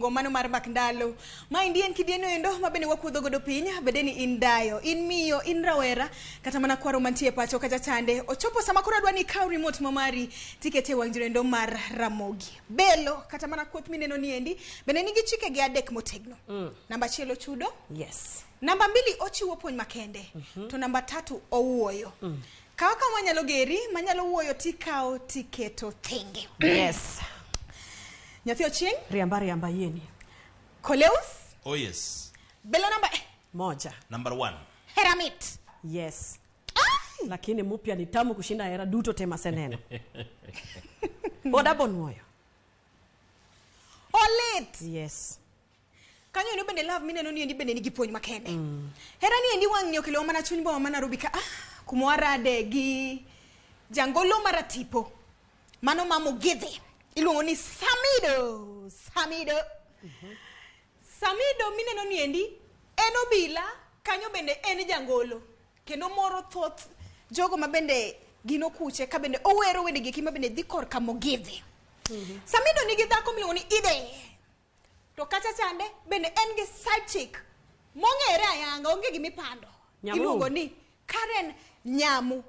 Mano mar mak ndalo. Maendi en kidieno endo ma bende wakuodho godo piny, bede ni in dayo, in miyo, in rawera, kata mana kwaro mantie pacho kacha chande. Ochopo sama koro adwa ni ikaw remote ma mari tikete e wang' joendo mar Ramogi. Belo kata mana kuoth mineno ni endi bende nigi chike ge adek motegno. Namba achiel ochudo. Yes. Namba mbili ochiwo puonj makende. To namba tatu owuoyo. Kaw kama nyalo geri, manyalo wuoyo tikawo tiketo thenge. Yes. Nyathi Ochieng', Riamba riamba yieni. Koleus, Oh yes. Belo namba Moja. Number one. Heramit. Yes. Ai! Lakini mupya ni tamu kushinda hera duto te maseneno. Pod abonuoyo. Olit. Yes. Kanyo endo bende love mineno ni endi bende nigi puonj makende. Hera ni endi wang' ni okelowa mana chuny boma ma Nairobi ka ah, kuma warade gi jangolo maratipo. Mano ma Mugithi. Iluongo ni Samido. Samido. Samido mineno ni endi en obila kanyo bende en jangolo. Kendo moro thoth jogo ma bende gin okuche ka bende owero wende gi ma bende dhi korka Mugithi. Samido nigi dhako miluongo ni Ide. To kacha chande bende en gi side chick mong'ere ayanga onge gimipando. Nyamu. Iluongo ni Karen Nyamu.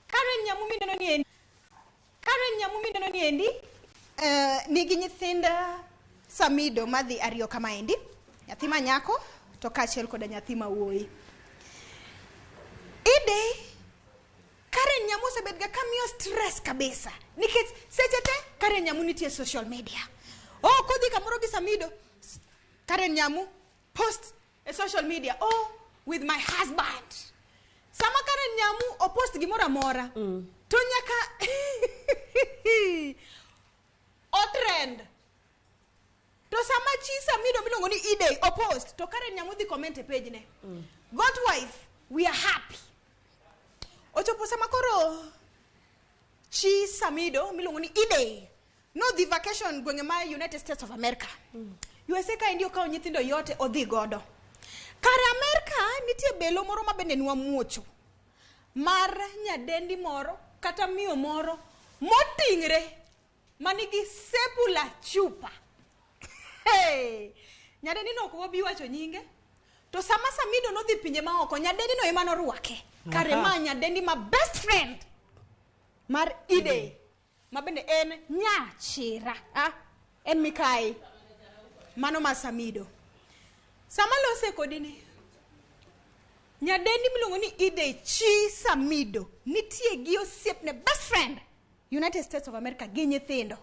Karen Nyamu mineno ni endi Karen Nyamu mineno ni endi nigi nyithind Samido madhi ariyo kama endi. Nyathi ma nyako to kaachiel koda nyathi ma wuoyi. Ide Karen Nyamu osebet ga kamiyo stress kabisa nikech seche te Karen Nyamu nitie e social media. Oh, kodhi kamoro gi Samido, Karen Nyamu post e social media, oh, with my husband. Sama Karen Nyamu opost gimoro amora, to nyaka otrend. To sama chi Samido miluongo ni Ide opost, to Karen Nyamu dhi comment e page ne. Got wife, we are happy. Ochopo sama koro chi Samido miluongo ni Ide nodhi vacation gwenge ma United States of America. USA ka endi okawo nyithindo yote odhi godo. Kare Amerika nitie belo moro ma bende nwamuocho mar nyadendi moro kata miyo moro moting're manigi sepula chupa. Hey! Nyadendi no ok wabi wacho nyinge. To sama Samido nodhi pinje maoko, nyadendi no ema norwake. Kare ma nyadendi ma best friend mar Ide. Ma bende en nyachira. Ah, en mikai. Mano ma Samido. Sama lose kodi ni, nyadendi miluongo ni Ide chi Samido nitie gi osiepne best friend United States of America gi nyithindo.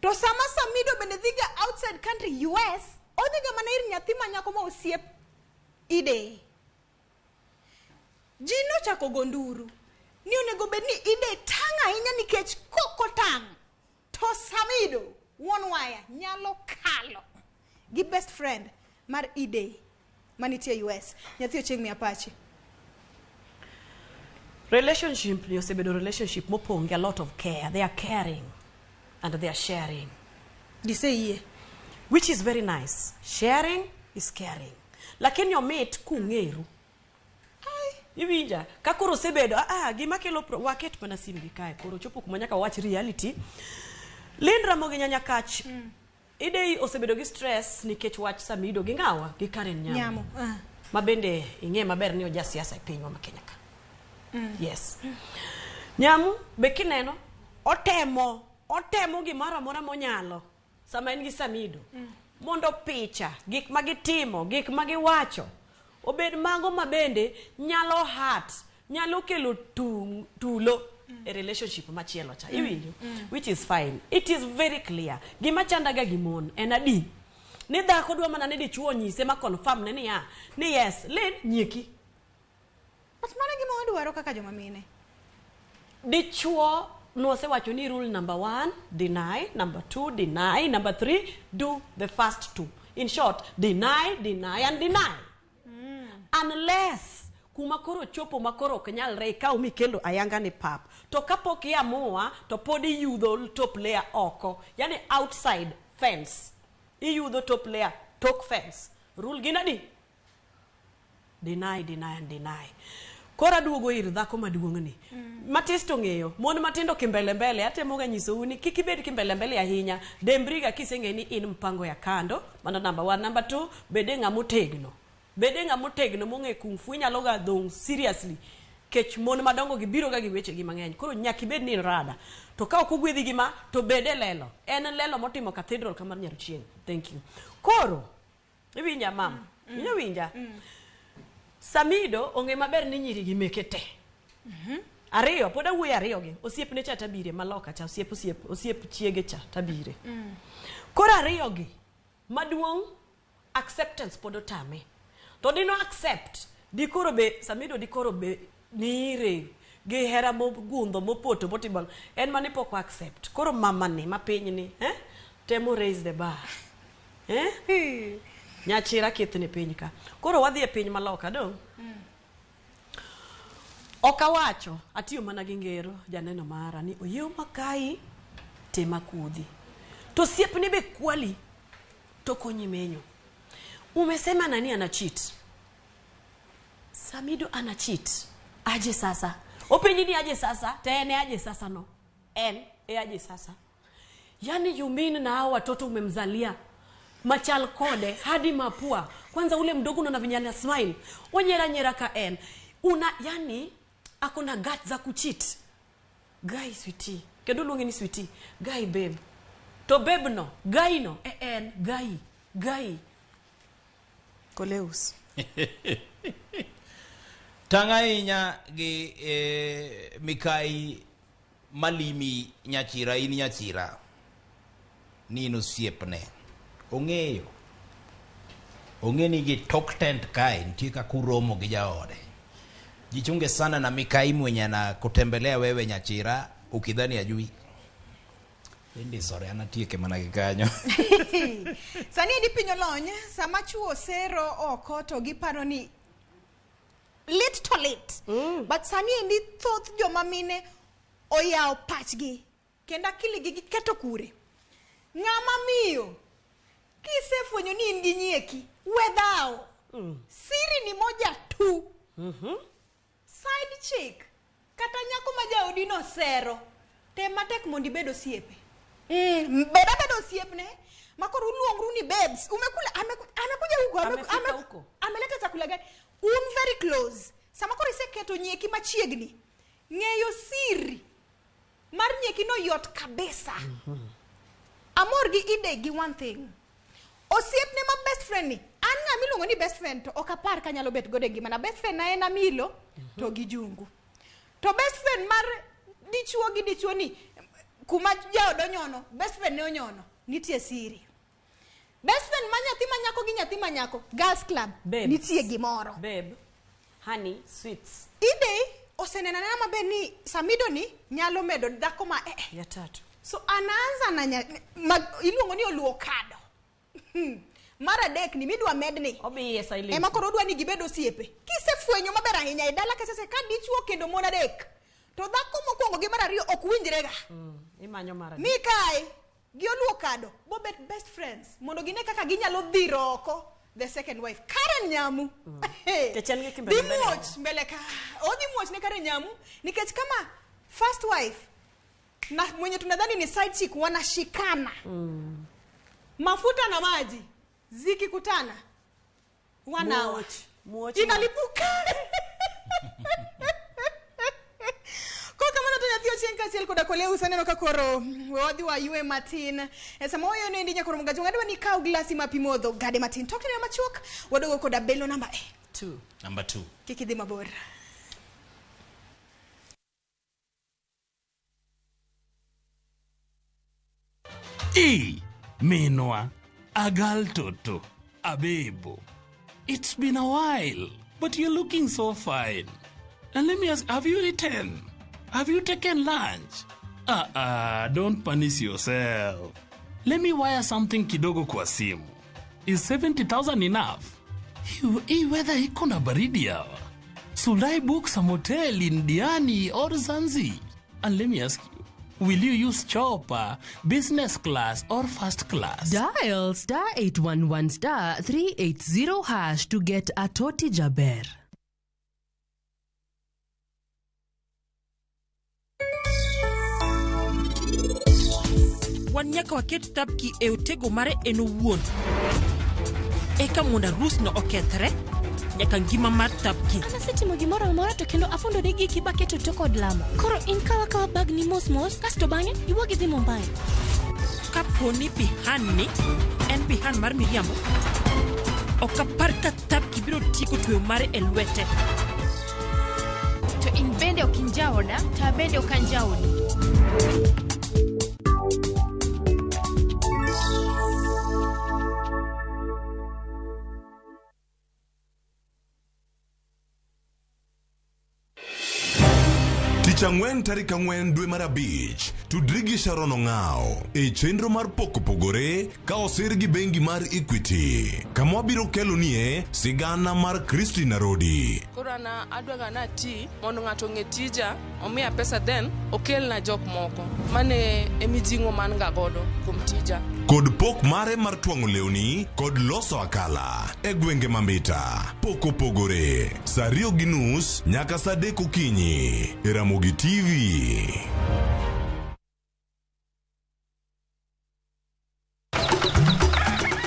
To sama Samido bende dhiga outside country US, odhiga mana ir nyathi ma nyako ma osiep Ide. Ji nochako go nduru ni onego bed ni Ide tang' ahinya nikech kok otang' to Samido wuon waya nyalo kalo gi best friend mar Ide manitie US. Nyathi Ochieng' miya pachi. Relationship ni osebedo relationship mopong' gi a lot of care. They are caring and they are sharing. Giseyie. Which is very nice. Sharing is caring. Lakini omit kung'eru. Iwinja, ka koro osebedo, gima kelo waket mana sim gi kae, koro chopo kuma nyaka wawach reality. Lynn Ramogi Nyanyakach, Idei osebedo gi stress nikech wach Samido gi ng'awa gi Karen Nyamu. Nyamu. Ma bende ing'e maber ni oja siasa e pinywa ma Kenya ka. Yes. Nyamu be kineno otemo gimoro amora monyalo sama en gi Samido. Mondo picha, gik ma gitimo, gik ma giwacho obed mago ma bende nyalo hurt, nyalo kelo tulo e relationship machielo cha. Iwinjo? Which is fine. It is very clear. Gima chandaga gi mon en adi? Ni dhako dwa mana ni dichuo onyise ma confirm ne niya, ni yes, Lynn nyieki. But mano gima wadwaro kaka joma mine. Dichuo nosewacho ni rule number 1, deny, number 2, deny, number 3, do the first 2. In short, deny, deny and deny. Unless kuma koro chopo ma koro ok nyalre ikaw mikelo ayanga ni pap. To kapok iamua to pod iyudho top layer oko, yani outside fence. Iyudho top layer tok fence. Rule gin adi? Deny, deny and deny. Koro aduogo ir dhako maduong'ni. Matis to ng'eyo, mon matindo kimbele mbele, atemoga nyisou ni kik ibed kimbele mbele ahinya. Dembriga kiseng'e ni in mpango ya kando, mano number one. Number two, bede ng'ama otegno. Bede ng'ama otegno mong'e kung fu, inyalo ga dhong' seriously. Kech mon madongo gi biro ga gi weche gi mang'eny. Koro nyaka ibed ni in rada. To ka ok ogwedhi gi ma, to bede lelo. En lelo motimo cathedral ka mar Nyarochieng'. Thank you. Koro, iwinja mam? Inya winja? Samido ong'e maber ni nyiri gi meke te. Ariyo, pod awuoyo ariyo gi. Osiepne cha tabire maloka cha, osiep osiep osiep chiege cha tabire. Koro ariyo gi, maduong' acceptance pod otame. To dino accept, dikoro be, Samido dikoro be niire gi hera mogundho mopoto motimo ang'o. En mani pok o accept. Koro mama ni ma piny ni, eh? Temo raise the bar. Eh? Nyachira kethne piny ka. Koro wadhi e piny maloka dong'. Ok awacho, atiyo mana gi ngero janeno mara ni oyiew makai tema kudhi. To osiepni be kwali to konyi menyo. Umesema nani ana cheat? Samido ana cheat. Aje sasa. Openji ni aje sasa, te en e aje sasa no. En e aje sasa. Yaani you mean na hao watoto umemzalia machal kode hadi mapua. Kwanza ule mdogo unaona venye ana smile. Onyera nyera ka en. Una yani ako na guts za kucheat. Guy sweetie. Kendo luonge ni sweetie. Guy babe. To babe no, guy no, e en guy, guy. Koleus. Tang' ahinya gi eh, Mikai malimi nyachira in nyachira ni in osiepne. Ong'eyo. Ong'e ni gi tok tent kae nitie kaka uromo gi jaode. Jichunge sana na Mikai mwenye anakutembelea wewe nyachira ukidhani ajui. Indisore an atieke mana gi kanyo. Sani endi piny olony, sama chuo sero oko to giparo ni lit to lit. But sani endi thoth joma mine oyawo pachgi kendo akili gi giketo kure. Ng'ama miyo kisefwenyo ni in gi nyieki, we dhawo. Siri ni moja tu. Side chick kata nyako ma jaodi no sero tem matek mondo ibed osiepe. Bed abeda osiepne ma koro uluongru ni babes. Umekula amekuja huko Amefika huko. ameleta chakula gani? Un very close. Sama koro iseketo nyieki machiegni, ng'eyo siri mar nyieki no yot kabisa. Amor gi ide gi one thing. Osiepne ma best friend ni, an ng'ama iluongo ni best friend to ok apar kanyalo bet godo e ngimana. Best friend na en Amilo to gi Jungu. To best friend mar dichuo gi dichuo ni kuma jaod onyono, best friend ne onyono, nitie siri. Best friend ma nyathi ma nyako gi nyathi ma nyako, girls club, Babes. nitie gimoro. Babe, honey, sweets. Ide oseneno anena maber ni Samido ni nyalo medo dhako ma eh, eh. Ya tatu. So anaanza na iluongo ni oluo kado. Mar adek ni midwa medni. Obiye silent. Ema koro odwa ni gibed osiepe. Kisefwenyo maber ahinya e dala kasese ka dichuo kendo mon adek. To dhako mokwongo gi mar ariyo ok winjrega. Imanyo mar adek. Mi kae gi oluo kado bobet best friends mondo gine kaka ginyalo dhiro oko the second wife. Karen Nyamu. Nikech en gi kimbele Dhi mbele. muoch mbele ka. Odhi muoch ne Karen Nyamu nikech kama first wife na mwenye tunadhani ni side chick wanashikana. Mafuta na maji zikikutana 1 hour Muoch, muoch. inalipuka. Koro kamano to nyathi ochieng' kaachiel koda Koleus aneno ka koro we wadhi waywe matin. E sama wayo nendi nyakoro Mugajwang' adwa ni ikaw glasi ma pi modho gade matin. Tok neno machuok wadogo koda belo namba e. 2. Number 2. Kik idhi mabor. E, Minwa, Agal Toto, Abebo. It's been a while, but you're looking so fine. And let me ask, have you eaten? Have you taken lunch? Don't punish yourself. Let me wire something kidogo kwa simu. Is 70,000 enough? Hii weather iko na baridi hawa. Should I book some hotel in Diani or Zanzi? And let me ask you, will you use chopper, business class, or first class? Dial star 811 star 380 hash to get a Toti Jaber. Wan nyaka waket Thapki e otego mare en owuon. Eka mondo arusno okethre, nyaka ngima mar Thapki. An asetimo gimoro amora to kendo afundo ni giki baketo to kod lamo. Koro in kawa kawa bagni mos mos, kasto bang'e iwuog idhi Mumbai. Kapo ni Bihan ni en Bihan mar miriambo, ok apar ka Thapki biro tieko tweyo mare e lwete. To in bende ok in jaoda, to abende ok an jaodi. Tich ang'wen tarik 4 dwe mar 5, tudri gi Sharon Ong'aw e chenro mar Pok Opogore ka osir gi bengi mar Equity, kama wabiro kelonie sigana mar Christine Arodi. Koro an adwaga nati mondo ng'ato ong'e tija, omiya pesa then okelna jok moko. Mano e mijing'o ma an ga godo kuom tija. Kod pok mare mar twang'o lewni kod loso akala e gwenge ma Mbita. Pok Opogore, saa 2:30 nyaka saa 3 okinyi e Ramogi TV.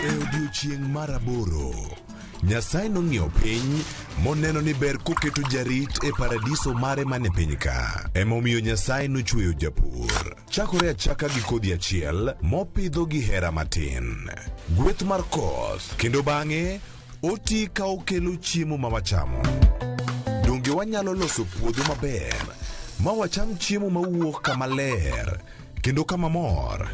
E odiechieng' mar 8, Nyasaye nong'iyo piny moneno ni ber koketo jarit e paradiso mare mane piny ka. Emomiyo Nyasaye nochweyo japur. Chakore achaka gi kodhi achiel mopidho gi hera matin. Gweth mar koth kendo bang'e oti ka okelo chiemo ma wachamo. Donge wanyalo loso puodho maber ma wacham chiemo mawuok kama ler kendo kama mor?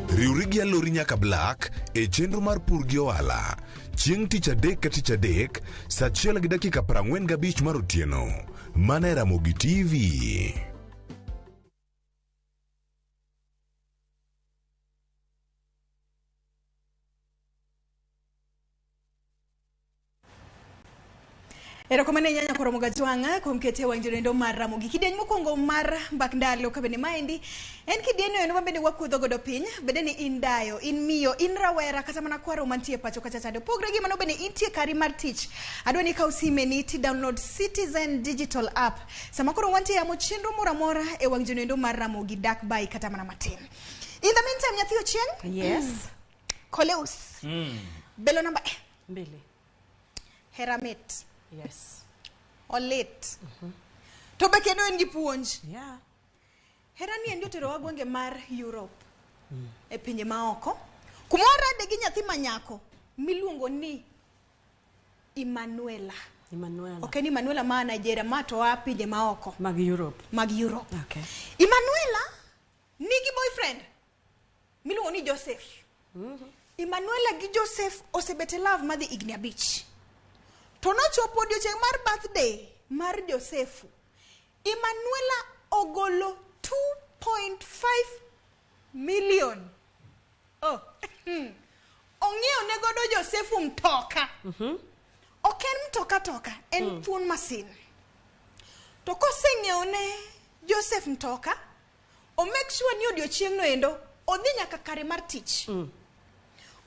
Riwri gi Alori nyaka Black e chenro mar pur gi ohala chieng' tich adek ka tich adek saa 1:45 mar otieno mana e Ramogi TV. Erokamano ahinya Nyakoro Mogajwang'a kuom kete wang' joendo mar Ramogi. Kidieny mokwongo mar mbak ndalo ka bende maendi en kidieny noendo ma bende wakuodho godo piny, bende ni in dayo, in miyo, in rawera kata mana kwaro mantie pacho kacha chande. Pogre gi mano bende intie kari mar tich. Adwa ni ikaw sime ni ti download Citizen Digital app. Sama koro wantie yamo chenro moro amora e wang' joendo mar Ramogi dak bai kata mana matin. In the meantime, nyathi Ochieng'? Yes. Koleus. Belo namba 2. Hera mit. Yes. Olit. To be kendo en gi puonj. Yeah. Hera ni endi oterowa gwenge mar Europe. E pinje maoko. Kuma warade gi nyathi manyako miluongo ni Emanuela. Emanuela. Ok en Emanuela ma Nigeria, ma to a pinje maoko. Mag Europe. Mag Europe. Okay. Emanuela nigi boyfriend miluongo ni Joseph. Emanuela gi Joseph osebet e love madhi higni 5. To nochopo odiochieng' mar birthday mar Josefu, Emanuela ogolo 2.5 million. Oh. Ong'iewo ne godo Josefu mtoka. Ok en mtoka toka, en thuon masin. To koseng'iewo ne Joseph mtoka, o make sure ni odiochieng' no endo odhi nyaka kare mar tich.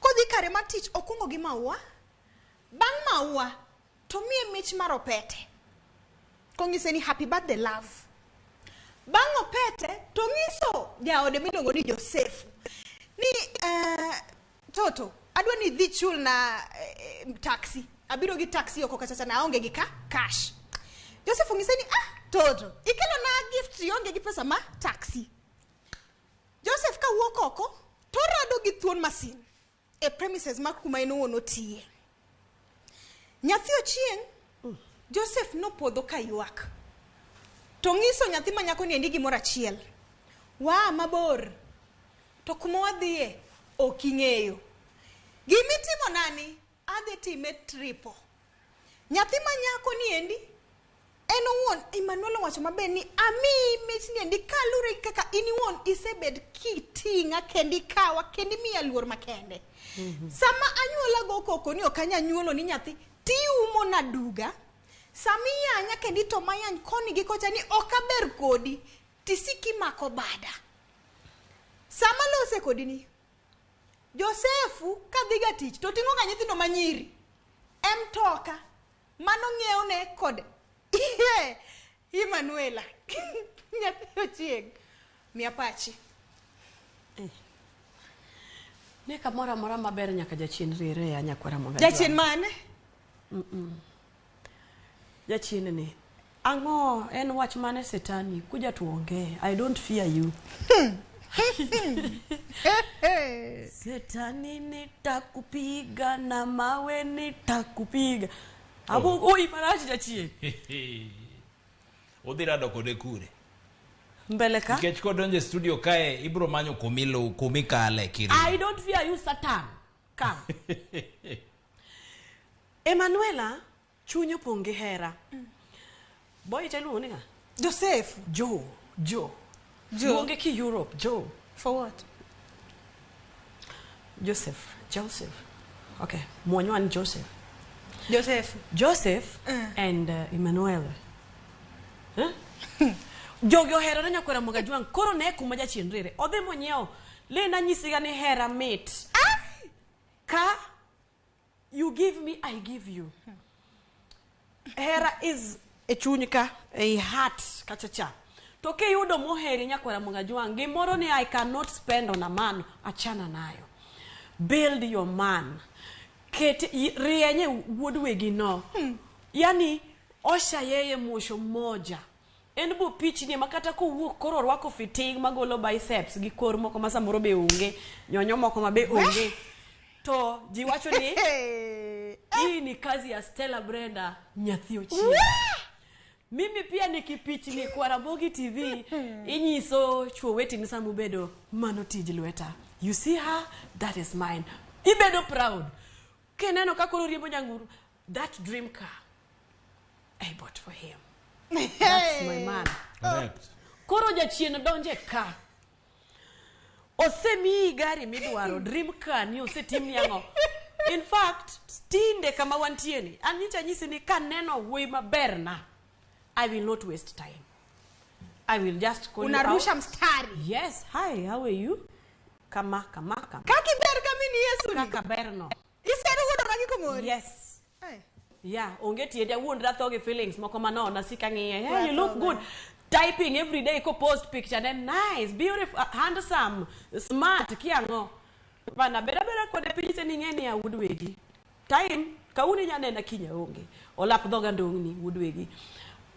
Kodhi kare mar tich okungo gi maua. Bang' maua to miye mich mar opete. Kong'ise ni happy birthday love. Bang' opete to ng'iso jaode miluongo ni Joseph ni Toto, adwa ni idhi chulna taxi. Abiro gi taxi oko kacha cha na aonge gi ka cash. Joseph ong'ise ni Toto, ikelo na gift ionge gi pesa ma taxi. Joseph ka wuok oko to rado gi thuon masin e premises mag kuma en owuon otiye. Nyathi Ochieng', Joseph nopodho ka ywak. To ng'iso nyathi ma nyako ni endi gimoro achiel. Waa mabor. To kuma wadhiye ok ing'eyo. Gimitimo nani? Adhi time triple. Nyathi ma nyako ni endi en owuon Emmanuel owacho maber ni amiyi mich ni endi kalure gi kaka in iwuon isebed kiting'a kendo ikawa kendo imiya luor makende. Sama anyuola go koko ni ok anyal nyuolo ni nyathi tiumo na duga. Sama iyanya kendo itoma yany koni gi kocha ni ok aber kodi tisiki mako bada. Sama lose kodi ni Josefu kadhi ga tich to ting'o ga nyithindo manyiri e mtoka mano ng'iewne kod Emanuela. Nyathi Ochieng', miya pachi. Ne kamoro amora maber nyaka jachien riere ya nyakwara moga. Jachien mane? Jachien ni. Ang'o en wach mane setani kuja tuongee. I don't fear you. Setani nitakupiga na mawe nitakupiga. Abo oh. Oi marach jachien. Udhi rado kode kure. Mbele ka. Nikech kodonjo e studio kae ibro manyo kumilu kumikale kiri. I don't fear you Satan. Come. Emanuela chunye opong' gi hera. Boy cha iluongo ni ng'a? Joseph. Joe. Joe. Joe. Luonge ki Europe, Joe. For what? Joseph. Joseph. Okay. Mwonywa ni Joseph. Joseph. Joseph and Emmanuel. Huh? Jogi oherore nyakwera Mogajwang'. Koro ne kuma jachien rire. Odhi monyiewo. Lenda nyisiga ni hera mit. Ka you give me, I give you. Hera is e chuny ka, e heart kacha cha. To kiyudo moheri nyakwera Mogajwang', gimoro ni I cannot spend on a man, achana nayo. Build your man. Ket rienye wuod wegi no. Yani osha yeye mwosho mmoja. En bo pichni ma kata kowuok koro orwako fitting magolo biceps gi kor moko ma samoro be onge, nyonyo moko ma be onge. To ji wacho ni hii ni kazi ya Stella Brenda nyathi Ochieng. Mimi pia nikipichni kwa Ramogi TV inyiso chuo wetini sama ubedo mano tij lweta. You see her, that is mine. Ibedo proud. Kineno ka koro riembo nyanguru, that dream car I bought for him. That's my man. Correct. Koro jachien donje ka. Osemiyi gari midwaro, dream car ni osetimni ang'o. In fact, tinde kama wantie ni, an nyicha nyisi ni kaneno wuoyi maberna, I will not waste time. I will just call you Unarusha out. mstari. Yes, hi, how are you? Kama, kama, kama. Kaka ber kamini Yesu ni. Kaka berno. Isero wuodo ragi komori. Yes. Eh. Yeah, onge tiende awuondra tho gi feelings moko manono asik ang'iye. Hey, you look good. Typing every day ko post picture ne nice, beautiful, handsome, smart, kiang'o. Bana beda beda kode piny se ni ng'e ni awuod wegi. Time, kawuono inya nena kiny aonge. Olap dhoga ndong'ni wuod wegi.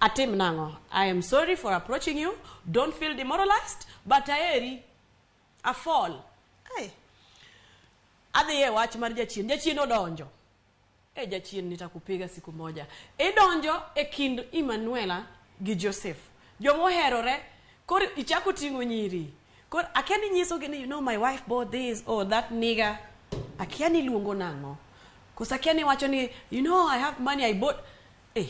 Atim nang'o? I am sorry for approaching you. Don't feel demoralized, but aheri. Afall. Hey. Adhi e wach mar jachien. Jachien odonjo. E jachien nitakupiga siku moja. Idonjo e kind Emanuela gi Joseph. Jomoherore, koro ichako ting'o nyiri. Koro akia ni nyisogi ni you know my wife bought this or that nigga. Akia ni luongo nang'o. Koso akia ni wacho ni you know I have money I bought. Eh.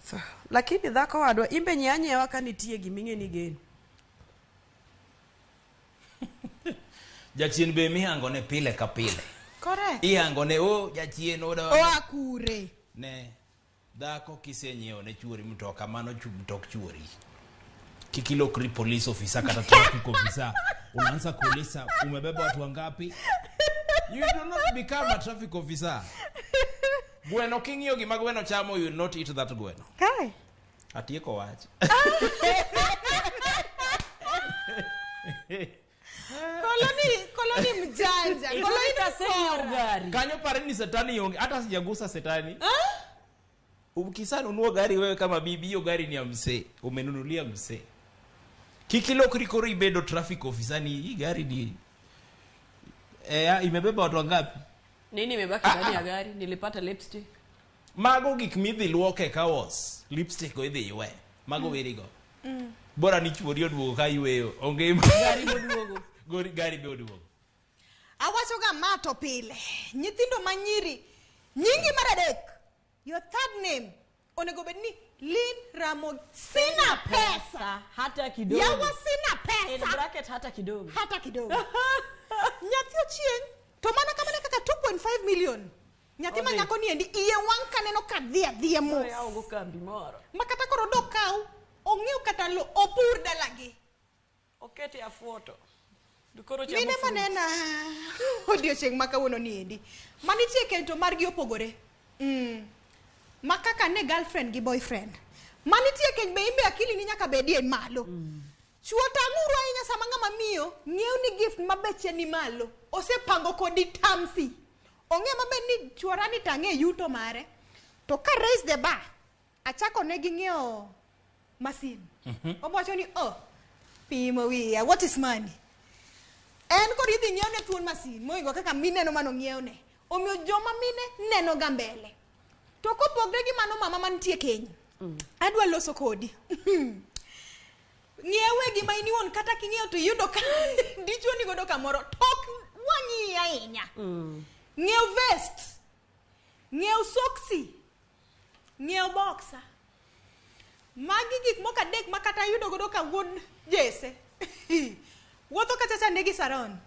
So, lakini dhako wadwa imbe nyiewa nyiewa ka nitie giming'e ni geno. Jachien be mihangone pile ka pile. Correct. Ihangone o jachien odonjo. Oa kure. Ne dhako kisenyiewo ne chuori mtoka mano mtok chuori. Kik ilokri police officer kata traffic officer. Unaanza kuuliza umebeba watu wangapi? You do not become a traffic officer. Gweno king'iyo gima gweno chamo you will not eat that gweno. Kai. Atieko wach. Koloni mjanja. Koloni Asenyiewo gari. Kanyo pare ni setani onge hata sijagusa setani. Ukisanunua gari wewe kama bibi, hiyo gari ni ya msee, umenunulia msee. Kik ilokri koro ibedo traffic officer ni hii gari ni imebeba watu wangapi? Nini imebaki ndani ya gari? Nilipata lipstick. Mago gik midhi luoke ka was lipstick go idhi ywe. Mago werigo. Bora ni chuori oduogo ka yweyo. Onge Gari moduogo. Gori gari be oduogo. Awacho ga ma to pile. Nyithindo manyiri nyingi mar adek. Your third name onego bed ni Lynn Ramogi. Sina pesa. Hata kidogo. Yawa sina In pesa. bracket hata kidogo. Hata kidogo. Nyathi Ochieng to mana kamano kaka 2.5 million. Nyathi ma Odhi. nyako ni endi iye wang' kaneno ka dhi adhiya mos. Oyawo go kambi moro. Ma kata koro dok kaw, ong'iew kata lo, opur dalagi. Okete afuoto. Koro chamo Mine fruit. manena odiochieng' ma kawuono ni endi. Manitie kend to margi opogore. Ma kaka ne girlfriend gi boyfriend. Manitie keny be imbe akili ni nyaka bedie malo. Chuo tang'uru ahinya sama ng'ama miyo ng'iew ni gift ma beche ni malo. Osepango kodi tamsi. Ong'e maber ni chuora ni tang'e yuto mare. To ka raise the bar, achako ne gi ng'iewo masin. Obowacho ni oh, pimo wiya, what is money? En koro idhi ng'iewne thuon masin mohingo kaka mineno mano ng'iewne. Omiyo joma mine neno ga mbele. To kopogre gi mano mama mantie keny. Adwa loso kodi. Ng'iewe gima in iwuon kata king'iewo to iyudo ka dichuo ni godo kamoro tok wang'i ahinya. Ng'iew vest. Ng'iew soksi. Ng'iew boxer. Magi gik moko adek ma kata ayudo godo ka wuod Jesse. Wuotho kacha cha negi saron.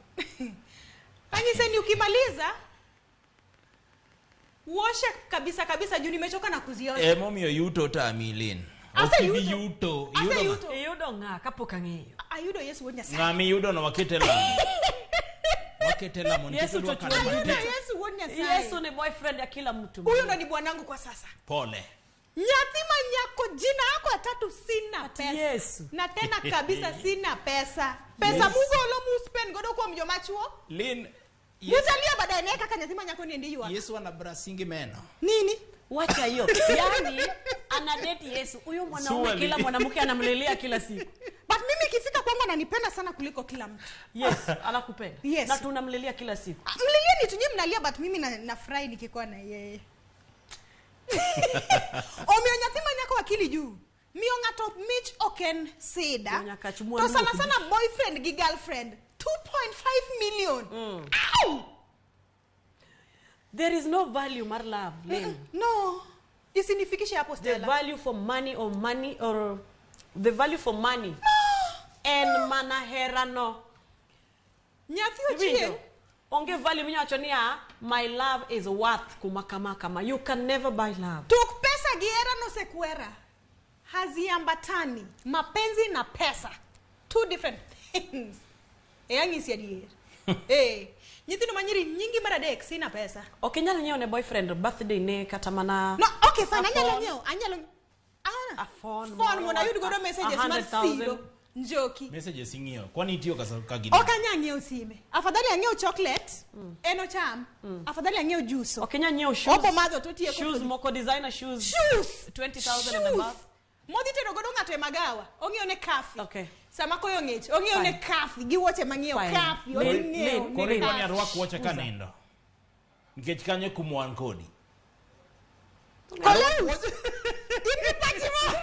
Anyise ni ukimaliza uoshe kabisa kabisa juu nimechoka na kuziosha. Emomiyo yuto tami Lin. Ase Ok ibi yuto. yuto. Ase Iyudo ng'a? yuto. Iyudo ng'a kapok ang'eyo. Ayudo Yesu wuod Nyasaye. Ng'ama iyudo no wakete lamo. Wakete lamo nikech Yesu odwa to kalo chuo. Ayudo matek. Yesu wuod Nyasaye. Yesu ni boyfriend ya kila mtu. Huyo ndo ni bwanangu kwa sasa. Pole. Nyathi ma nyako jina yako ya tatu sina pesa. Yesu. Na tena kabisa sina pesa. Pesa mugolo muspend godo kuom joma chuo. Lin Mutalia baadaye naye kaka nyathi ma nyako ni endi ywak. Yesu ana brasingi meno. Nini? Wacha hiyo. Yaani anadate Yesu. Huyo mwanaume Surely. kila mwanamke anamlilia kila siku. But mimi ikifika kwangu ananipenda sana kuliko kila mtu. Yes, anakupenda. Yes. Na tunamlilia kila siku. Ah, Mlilia ni tunyi mnalia but mimi na nafurahi nikikuwa na yeye. Omiyo nyathi ma nyako akili juu. Miyo ng'ato mich ok en sida. Miyo nyaka chumwa To sana luok. sana boyfriend gi girlfriend 2.5 million. Ow! There is no value mar love. Lynn. No. Isinifikishe hapo The Stella. value for money or money or the value for money. En mana hera no. Nyathi Iwinjo? ochieng. Onge value minyawacho niya my love is worth kuma kama kama. You can never buy love. Tuk pesa gi hera nosekwera. Haziambatani. Mapenzi na pesa. Two different things. E ang'isi adier. Eh, nyithindo manyiri nyingi mar adek sina pesa. Ok inyal nyiewo ne boyfriend birthday ne kata mana No, okay fine, A anyalo phone. nyiewo, anyalo Ah, A phone phone moro mondo ayud godo a messages mar 100,000. siro. Njoki. Messages ing'iyo. Kwani itiyo ka ka gini? Ok anyal ng'iewo sime. Afadhali ang'iew chocolate, en ocham. Afadhali ang'iew juice. Ok inyal nyiewo shoes. Obo madho to otieko Shoes kod- moko designer shoes. Shoes. 20,000 and Shoes. above. Modhi tedo godo ng'ato e magawa, ong'iewo ne kafi. Okay. Sama koyo ng'ich, ong'iewo ne Fine. kafi gi wuoche mang'iewo Fine. kafi, Lin- odhi ng'iewo Lin- ne Koro idwa ni kafi. arwak wuoche ka nindo. Nikech kanyo kuma wan kodi. Koleus. In gi pachi mo.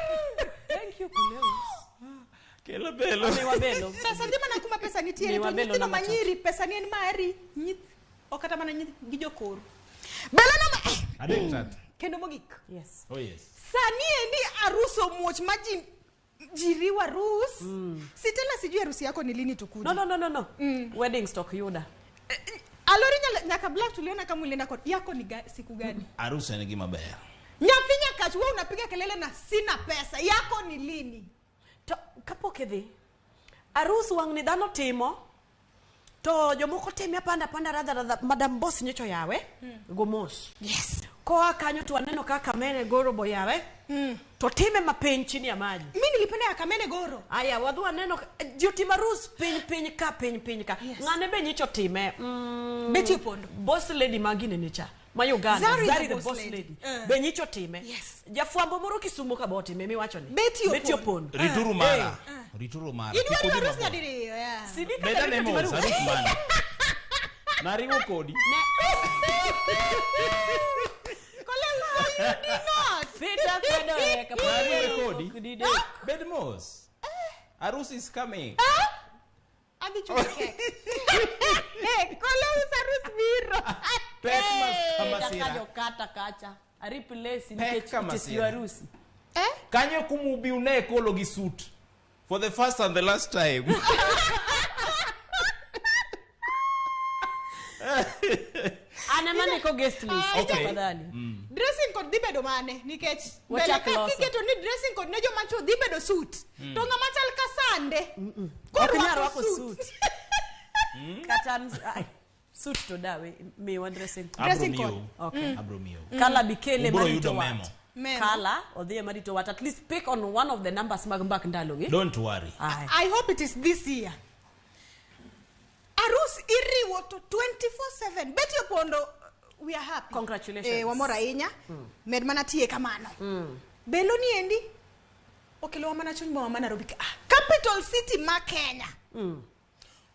Thank you Koleus. Kelo belo. Miwa belo. Pesa dhi mana kuma pesa nitiere Miwa to belo nyithindo namba manyiri pesa ni en mari. Nyith ok kata mana nyith gi jokoro. Belo namba Adek tatu. kendo mogik. Yes. Oh yes. Sani endi arus omuoch ma ji ji riwo arus. Sitela sijui harusi yako ni lini tukuje. No. Wedding stock yuda. Alori nyaka black tuliona kama ulienda kwa yako ni siku gani? Arus en gima ber. Nyathi nyakach wewe unapiga kelele na sina pesa. Yako ni lini? To kapok idhi, arus wang' ni dhano timo to jomoko time apanda apanda radha radha madam boss nyocha oyawe go mos. Yes. Koa kanyo to waneno kaka Kamene Goro boyawe to time mapiny chini ya maji. Mi nilipenda ya Kamene Goro. Aya wadhi waneno ji otimo arus piny piny ka piny piny ka. Yes. Ng'ane be nyicho time. Betty Opondo. Boss lady ma ginene cha ma Uganda Zari the the boss lady, Eh. be nyicho time. Yes. Jafwambo moro Kisumu ka botime miwacho ni Betty Betty Opondo. Opondo. Rituru mara. Rituru mara. Idwaro Kik udhi arus mabor. nyadiriyo, yeah. Sidi kaka Bed ane Betty mos, otimo arus. arus mane. Nariwo kodi. Koleus, so you did not. Peter kwedo e kapok Nariwe kodi. ok didek. Bed mos. Arus is coming. Adhi chulo kek. Koleus arus biro. Pek mas Peter kamasira. kajo kata kacha. Arip lesi Pek nikech ka it is masira. your harusi. Eh? Kanyo kumubi une kolo gi suit. For the first and the last time. An ema ndiko guest list. Okay. Tafadhali. Dressing code dhi bedo mane nikech mbele Wachak ka loso. kiketo ni dressing code ne joma chuo dhi bedo suit. To ng'ama chal ka sande. Ok inyal Korwako rwako suit. suit. Kata ai, suit to dawe miwa dressing code. Dressing Abro code. miyo. Okay. Abro miyo. Kala bikele Ubro marito yudo wat. memo. Meno. Kala odhi ema rito wat at least pick on one of the numbers mag mbak ndalogi. Don't worry. Aye. I hope it is this year. Arus iriwo to 24/7. Betty Opondo, we are happy. Congratulations. Wamor ahinya. Med mana tiye kamano. Belo ni endi okelowa mana chuny boma ma Nairobi ka. Ah, Capital City ma Kenya.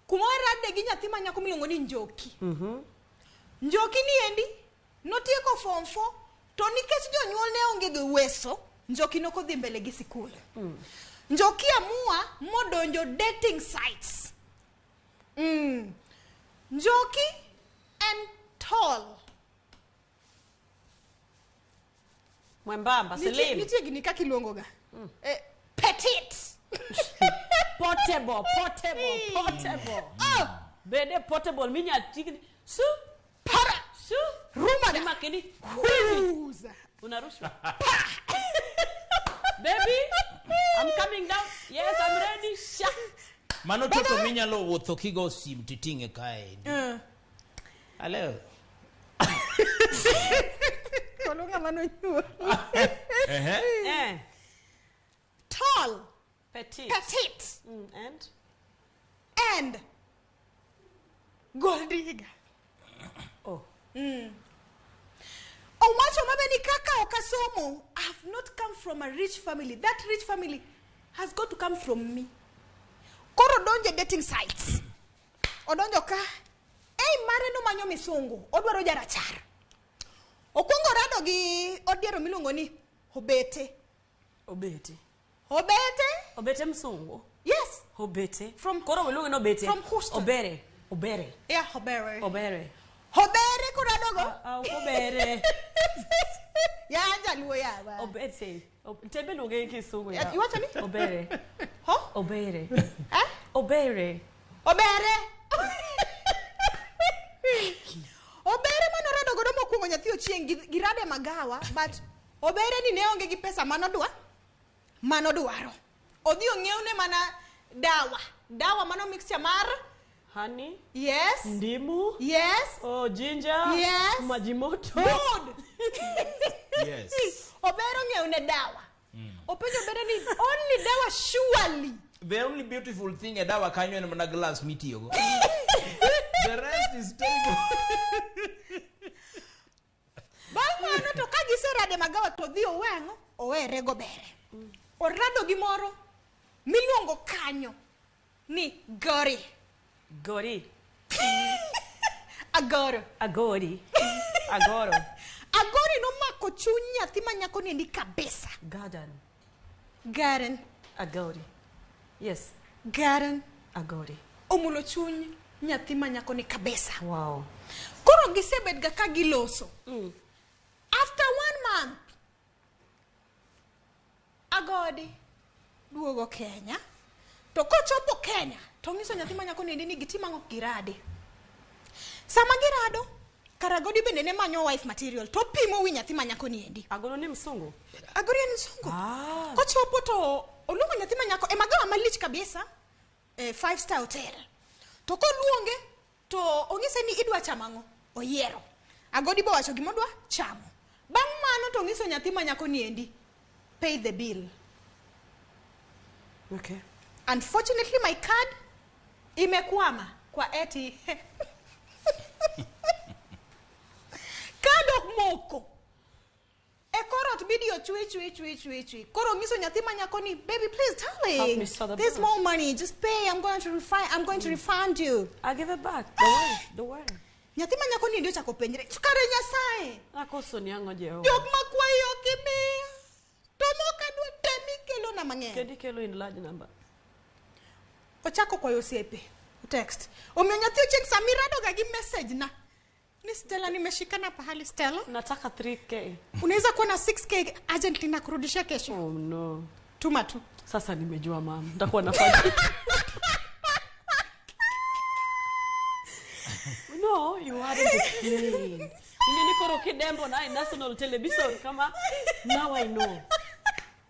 Kuma warade gi nyathi ma nyako miluongo ni Njoki. Njoki ni endi notieko form 4 to nikech jonyuol ne onge gi uweso, Njoki nokodhi mbele gi sikul. Njoki amua modonjo dating sites. Njoki and tall. Mwembamba, Nitie slim. nitie gini kaka iluongo ga. Petit. Portable, portable, portable. Oh, Bede portable minya tigni. Su, para. su. Rumada. Imakini. Huza. Unarushwa. Baby, I'm coming down. Yes, I'm ready. Sha. Mano toto minyalo wuotho kigo sim titing'e kae. Hello. Kolo ng'ama nonyuol. Ehe. Eh. Tall, Petit. petit, And? and gold digger. Oh. Owacho mabe ni kaka ok asomo, I have not come from a rich family. That rich family has got to come from me. Koro donjo e dating sites. Odonjo ka, ei mare nomanyo misungu, odwaro jarachar. Okwongo orado gi odiero miluongo ni Obete. Obete. Obete? Obete msungu. Yes. Obete. From- Koro wiluonge ni Obete. From Houston. Obere. Obere. Yeah, Obere. Obere. Obere koradogo. Ah, ok Obere. Ya jaluo yawa. Obete. Tembe luonge gi kisungu ya. Iwacho ni? Obere. Ho? Obere. Eh? Obere. Obere. Obere mane orado godo mokwongo nyathi Ochieng' girade magawa but Obere ni ne onge gi pesa manodwa manodwaro. Odhi ong'iewne mana dawa. Dawa mano mixture mar Honey. yes. Ndimu. Yes. Oh, ginger. Yes. Maji moto. Good. Yes. Obere ong'iewne dawa. Openjo Obere ni only dawa surely. The only beautiful thing e dawa kanyo en mana glass mitiyogo. The rest is terrible. Bang' mano to ka giserade magawa to odhi owang'o owere gobere. Orado gi moro miluongo kanyo ni Gori. Gori. Agoro. Agori. Agoro. Agori nomako chuny nyathi ma nyako ni endi kabisa. Garden. Garen. Agori. Yes. Garen. Agori. Omulo chuny nyathi ma nyako ni kabisa. Wow. Koro gisebet ga ka giloso. After 1 month, Agodi duogo Kenya. To kochopo Kenya, to ng'iso nyathi ma nyako ni endi ni gitim ang'o girade. Sama girado, kara Agodi bende ne manyo wife material to pimo wi nyathi ma nyako ni endi. Agolo ni msungu? Agori en msungu. Ah. Kochopo to oluongo nyathi ma nyako e magawa malich kabisa, 5 star hotel. To koluonge to ong'ise ni idwa chamo ang'o? Oyiero. Agodi bo wacho gimodwa chamo. Bang' mano to ong'iso nyathi ma nyako ni endi, pay the bill. Okay. Unfortunately my card imekwama kwa ATM. Card ok moko. E koro ot video chui chui chui chui chui. Koro ng'iso nyathi ma nyako ni, baby please Help darling. me sort the There's bill. more money, just pay. I'm going to refund you. I'll give it back. Don't worry. Don't worry. Nyathi ma nyako ni endi ochako penjre. Kare Nyasaye. Akoso ni ang'o Jehova. Jok makwayi ok imiya. To mok adwa te mikelo na mang'eny. Kendi kelo in large number. Ochako kwayo osiepe. Text. Omiyo nyathi Ochieng' sama iradoga gi message na. Ni Stella nimeshikana pahali Stella. Nataka 3K. Unaweza kuwa na 6K urgently na kurudishia kesho. Oh no. Tuma tu. Sasa nimejua mama. Nitakuwa nafanya. No, you hadn't explained. Ingeni koro kidembo na national television kama now I know.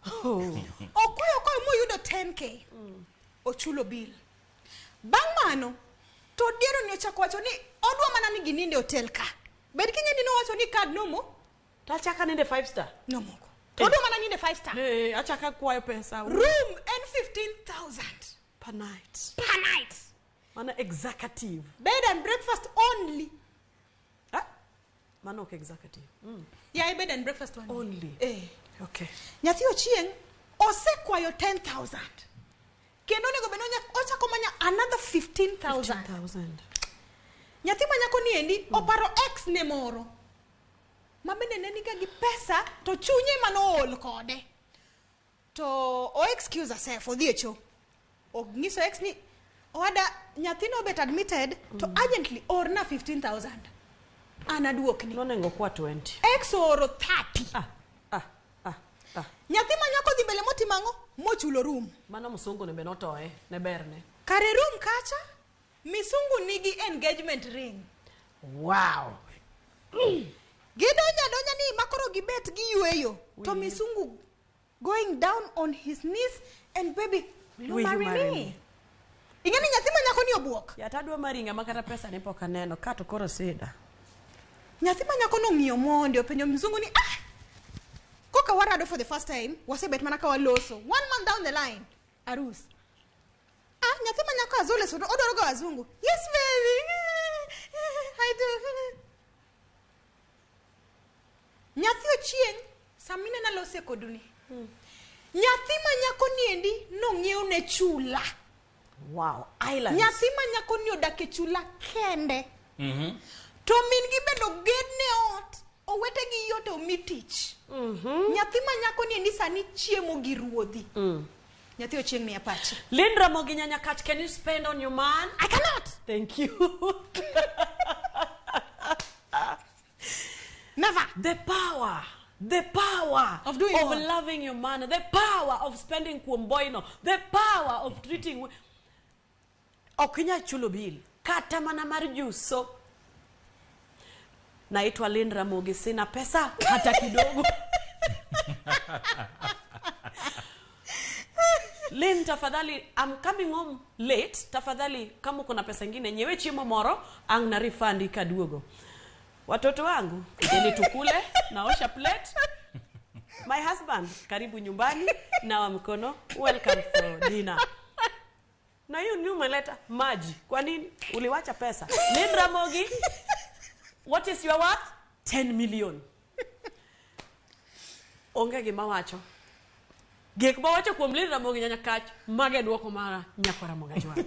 Oh. Okwayo kwayo moyudo 10K. Ochulo bill. Bang' mano to diero ni ochako wacho ni odwa mana ni gininde hotel ka. Bed king'e ni nowacho ni card nomo Tachaka ninde 5 star. Nomoko. To odwa mana ninde 5 star. Eh, achaka kwayo pesa Room en 15,000 per night. per night. Mano executive. Bed and breakfast only. Ah, mano ok executive. Yeah, bed and breakfast only. Only. Eh. Okay. Nyathi Ochieng osekwayo 10,000. Kendo onego bed ni ochako manya another 15,000. 15,000. Nyathi ma nyako ni endi oparo ex ne moro. Ma bende ne niga gi pesa to chunye manool kode. To o excuse herself odhi e cho. Onyiso ex ni owada nyathino obet admitted to urgently orna 15,000. An aduokni. Nonego kwa 20. Ex ooro 30. Ah, ah, ah, ah. Nyathi ma nyako dhi mbele motimo ang'o? Mochulo room. Mano msungu ne be notoye, ne berne. Kare room kacha, misungu nigi engagement ring. Wow. Gidonjo adonja ni makoro gibet giyweyo. To misungu going down on his knees and baby, will you Will you marry marry me? me? Ing'e ni nyathi ma nyako ni obuok. Ya tadwa maringa ma kata pesa ne pok aneno, ka to koro sida. Nyathi ma nyako nong'iyo mondi openjo mzungu ni ah, koka warado for the first time, wasebet mana ka waloso. 1 month down the line, arus. Ah, nyathi ma nyako azole so odwaro ga wazungu. Yes baby. I do. Nyathi Ochieng, samine nalose koduni. Nyathi ma nyako niendi nong'iew ne chula. Wow, islands. Nyathi ma nyako ni odak e chula kende. To min gi bende ogedne ot, owete gi yote omi tich. Nyathi ma nyako ni endi sani chiemo gi ruodhi. Nyathi Ochieng miya pache. Lynn Ramogi Nyanyakach, can you spend on your man? I cannot. Thank you. Never. The power Of doing of what? loving your man, the power of spending kuom boyno, the power of treating. Ok inyal chulo bill kata mana mar juso. Naitwa Lynn Ramogi, sina pesa hata kidogo. Lynn, tafadhali, I'm coming home late. Tafadhali, kama uko na pesa ingine nyewe chiemo moro ang na refund kaduogo. Watoto wangu, kujeni tukule, naosha plate. My husband, karibu nyumbani, nawa mkono, welcome for dinner. Na hiyo ni umeleta maji. Kwa nini? Uliwacha pesa. Lynn Ramogi, what is your worth? 10 million. Onge gima wacho. Gik mawacho kuom Lynn Ramogi Nyanyakach, mage duoko mara nyakwa Ramogi Ajwang'.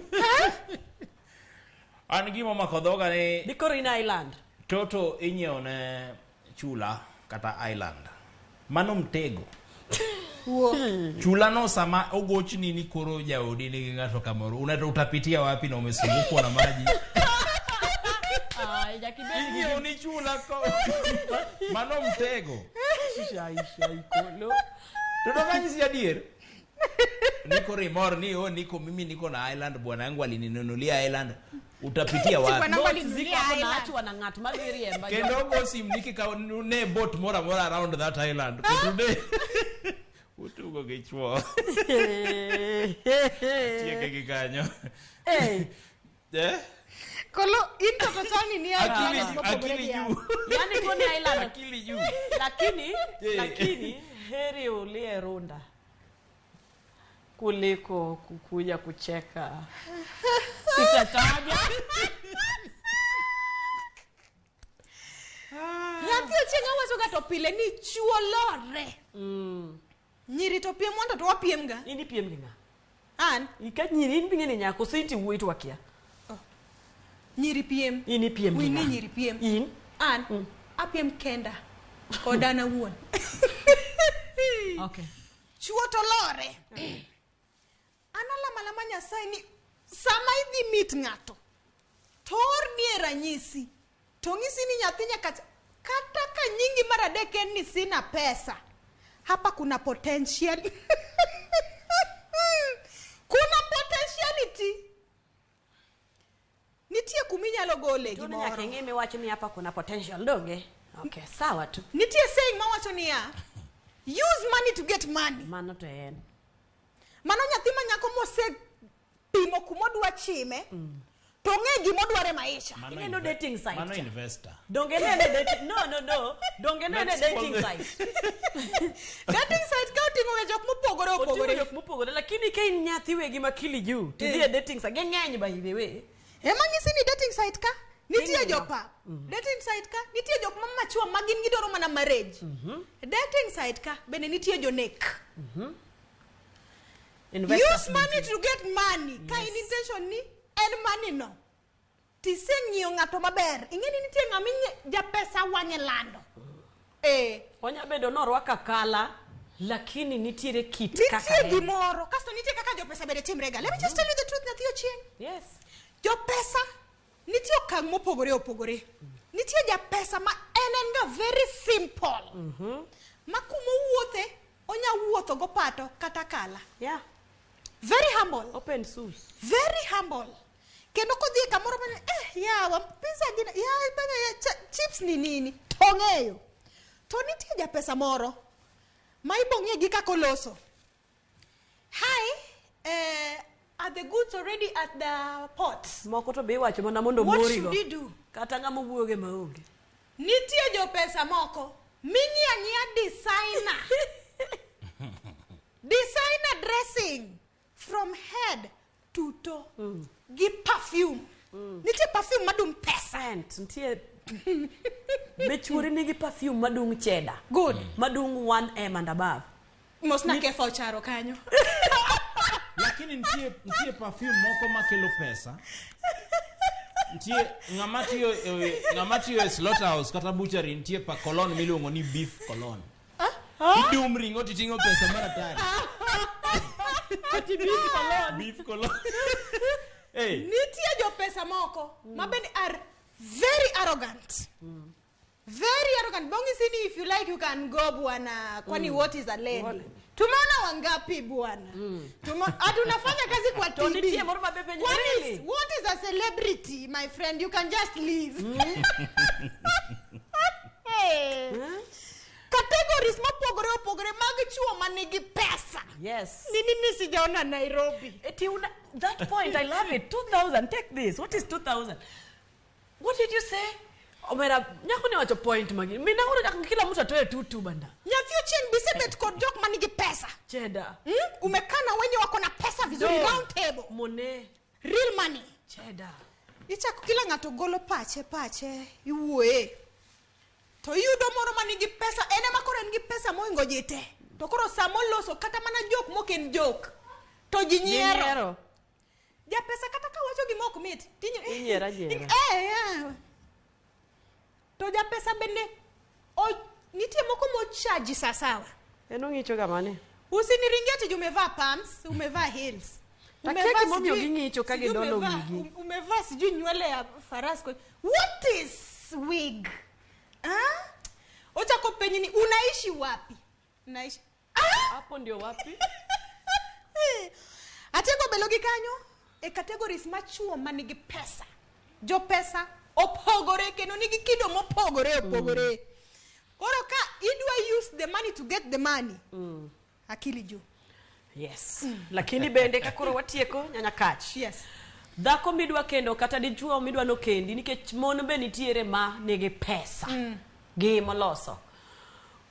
An gima omako dhoga ni Dikoro in island. Toto inyiewo ne chula kata island. Mano mtego. Chula no sama ogochni ni koro jaodi nigi ng'ato kamoro, utapitia wapi na umesungukwa na maji? Ai, jakibedi Inyiewo ni chula ko. Mano mtego. To donganyisi adier. Niko rimor ni oh, niko mimi niko na island, bwana yangu alininunulia island. Utapitia wapi? Bwana yangu alininunulia Ziko hapo na island. watu wana ng'at ma dhi riemba. Kendo go sim niki ka ne boat moro amora around that island. To today utugo gi chuo. Tieke gi kanyo. Eh, Eh? Kolo in to to chal ni Akili island mopogore akili gi juu. yani koni island. Akili juu. Lakini Eh. lakini heri ulie runda kuliko kukuja kucheka. Sitataja. Nyathi Ochieng awacho ga to pile ni chuo lore. Nyiri to piem mondo to wapiem ga. In ipiem gi ng'a? An Ika nyiri in bing'e ni nyako sinti wuoyi to wakia. nyiri piem. In ipiem gi Winnie ng'a? nyiri piem. In An apiem kenda kod an awuon. Okay. Chuo to lore. An alamo alama Nyasaye ni sama idhi meet ng'ato to orni e ranyisi to ng'isi ni nyathi nyaka kata ka nyingi mar adek en ni sina pesa. Hapa kuna potential. Kuna potentiality. Nitie kuminyalo gole Tuno nyaka gimoro. ing'e miwacho ni hapa kuna potential donge. Okay, sawa tu. Nitie saying mawacho niya, use money to get money. Mano to en. Mano nyathi ma nyako mose pimo kumodwa chime. To ong'e gima odwaro e maisha. Mano Ineno dating site Mano cha. investor. Donge nene dating no no no. Donge nene Let's dating call the- site. Dating site ka oting'o ga jok mopogore Oting'o opogore. jok mopogore lakini ka in nyathi wegi ma kili juu tidhi e dating site ging'eny by the way. Ema nyisi ni dating site ka nitie Ing'iyo. jopap. Dating site ka nitie jok ma machua ma gin gidwaro mana marriage. Dating site ka bende nitie jonek. Investors Use money to get money. Ka in intention ni en money no. Tiseng'iyo ng'ato maber. Ing'e ni nitie ng'ama japesa wang'e lando. Eh. Onya bedo norwako akala lakini nitiere kit kaka Nitie en. gimoro. Kasto nitie kaka jopesa bende timre ga. Let me just tell you the truth nyathi Ochieng. Yes. Jopesa nitie okang' mopogore opogore. Nitie japesa ma en en ga very simple. Ma kumowuothe onya wuotho gopato kata kala. Yeah. Very humble. Open source. Very humble. Kendo kodhi e kamoro mane eh yawa pizza gin ya bana ya chips ni nini to ong'eyo. To nitie japesa moro ma ibong'e gi kaka oloso. Hi, are the goods already at the port? Moko to be iwacho mana mondo What morigo. should you do? Kata ng'ama wuoge maonge. Nitie jopesa moko ming'iyo ang'iya designer. Designer dressing from head to toe. Gi perfume. Nitie perfume madum pesa. Scent nitie be chuori nigi perfume madung' cheddar. Good. Madung' 1M and above. Mosna kefa ocharo kanyo. Lakini nitie nitie perfume moko makelo pesa. Nitie ng'ama tiyo e ng'ama tiyo e slaughterhouse kata butchery nitie pa cologne miluongo ni beef cologne. Idum ring'o titing'o pesa maratari. Ati beef cologne. Beef cologne. Hey. Nitie jopesa moko ma bende are very arrogant. Very arrogant. Bong'isi ni if you like you can go bwana. Kwani what is a lady? Tumeona wangapi bwana? Hatunafanya kazi kwa To TV. nitie moro ma be penjo, What is, really? what is a celebrity, my friend? You can just leave. Hey. Categories mopogore opogore mag chuo manigi pesa. Yes. Ni nini sijaona Nairobi? Eti una, that point, I love it. 2,000, take this. What is 2,000? What did you say? Omera, nyako ne wacho point magi. Mina uro nyaka kila mtu atoe tutu bana. Nyathi Ochieng bisebet kod jok manigi pesa. Cheddar. Umekaa na wenye wako na pesa vizuri Do. round table. Mone. Real money. Cheddar. Ichako kila ng'ato golo pache pache iwuoye. To iyudo moro manigi pesa, en ema koro en gi pesa mohingo ji te. To koro samoloso kata mana jok mok en jok. To ji nyiero. Japesa kata ka wacho gima ok mit, Inyiero anyiera. Eh. To japesa bende nitie moko mochaji sawasawa. En ong'icho ga mane? Usiniringie ati umevaa pumps, umevaa heels. Takia Umevaa gimomiyo sijui- ging'icho ka sijui gidolo wigi. Umevaa sijui nywele ya faras. What is wig? Ah? Ochako penyi ni unaishi wapi? Unaishi. Ah! Hapo ndio wapi? Atieko belo gi kanyo e categories machuo manigi pesa. Jopesa opogore kendo nigi kido mopogore opogore. Koro ka idwa use the money to get the money. Akili juu. Yes. Lakini bende ka koro watieko nyanya kach. Yes. Dhako midwa kendo kata dichuo midwa nokendi nikech mon be nitiere ma nigi pesa. Gi moloso.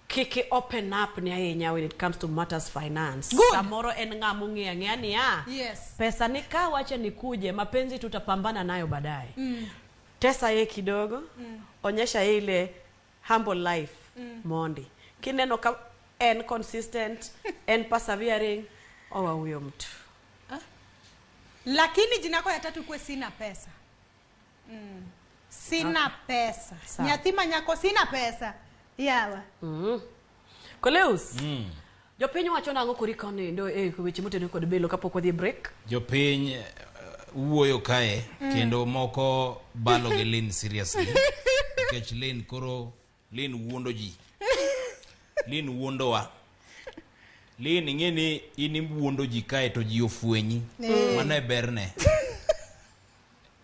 Kiki open up ni ahinya when it comes to matters finance. Good. Samoro en ng'ama ong'eyo ang'eya niya. Yes. Pesa ni ka wacha nikuje mapenzi tutapambana nayo baadaye. Tesa ye kidogo. Onyesha ye ile humble life mondi. Kineno ka en consistent, en persevering, owa huyo mtu. Lakini jina yako ya tatu kuwe sina pesa. Sina pesa. Sawa. Nyathi manyako sina pesa. Yawa. Koleus. Jopiny wacho nang'o kori koni ndo e weche motenore kod belo kapok wadhi e break? Jopiny wuoyo kae kendo moko balo gi Lynn seriously. Nikech Lynn koro Lynn wuondo ji. Lynn wuondowa. Lynn ing'e ni in iwuondo ji kae to ji ofwenyi. Mano e berne.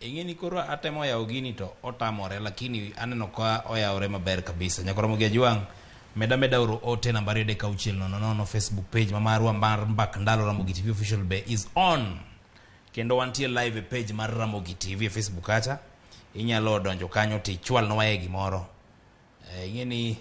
Ing'e ni koro atemo yawo gini to otamore lakini aneno ka oyawore maber kabisa. Nyakoromo gi Ajwang' meda meda oro ote nambari 3 6 0 0 Facebook page ma marwa mar Mbak Ndalo Ramogi TV official be is on. Kendo wantie live e page mar Ramogi TV e Facebook kacha. Inyalo donjo kanyo tichwalnwae gimoro. Ing'e ni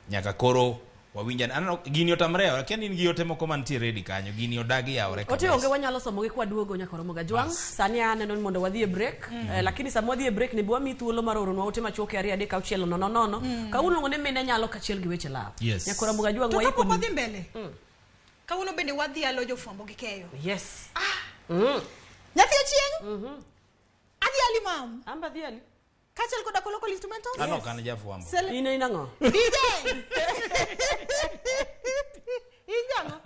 nyaka koro wawinj aneno gini otamre yawore akia ni in gi ote moko mantie ready kanyo gini odagi yawore Ote kabisa. onge wanyalo somogi kwaduogo nyaka romo gajwang'. Sani aneno ni mondo wadhi e break. Lakini sama wadhi e break ni be wamiyi thuolo mar oronwa ote machuok e 2 3 6 0 0. Kawuono luongo ni mine nyalo kachiel gi weche love. Yes. Nyaka romo gajwang' To kapok waikoni. wadhi mbele. Kawuono bende wadhi alo jofwambo gi keyo. Yes. Nyathi Ochieng'. Adhi ali mam. Amba dhi ali. Kaachiel koda Kolokol instrumentals. An ok an jafwambo. Sele- In in ang'o? DJ. In jang'o?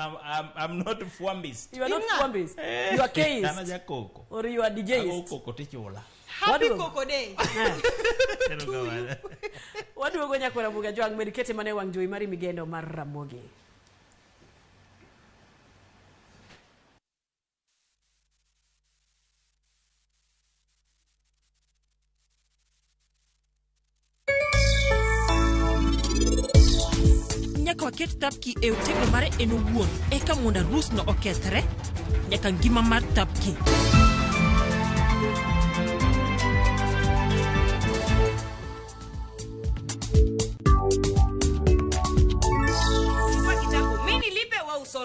I'm not fwambist. You are not In ng'a? fwambist. You are keist. An ajakoko. Or you are Ago DJist. koko tichula. Happy Waduogo. Coco Day. Erokamano. Waduogo nyaka Ramogi Ajwang' med kete mana e wang' jowi mari migeno mar Ramogi. Nyaka waket Tapki e otegno mare en owuon eka mondo arusno okethre nyaka ngima mar Tapki.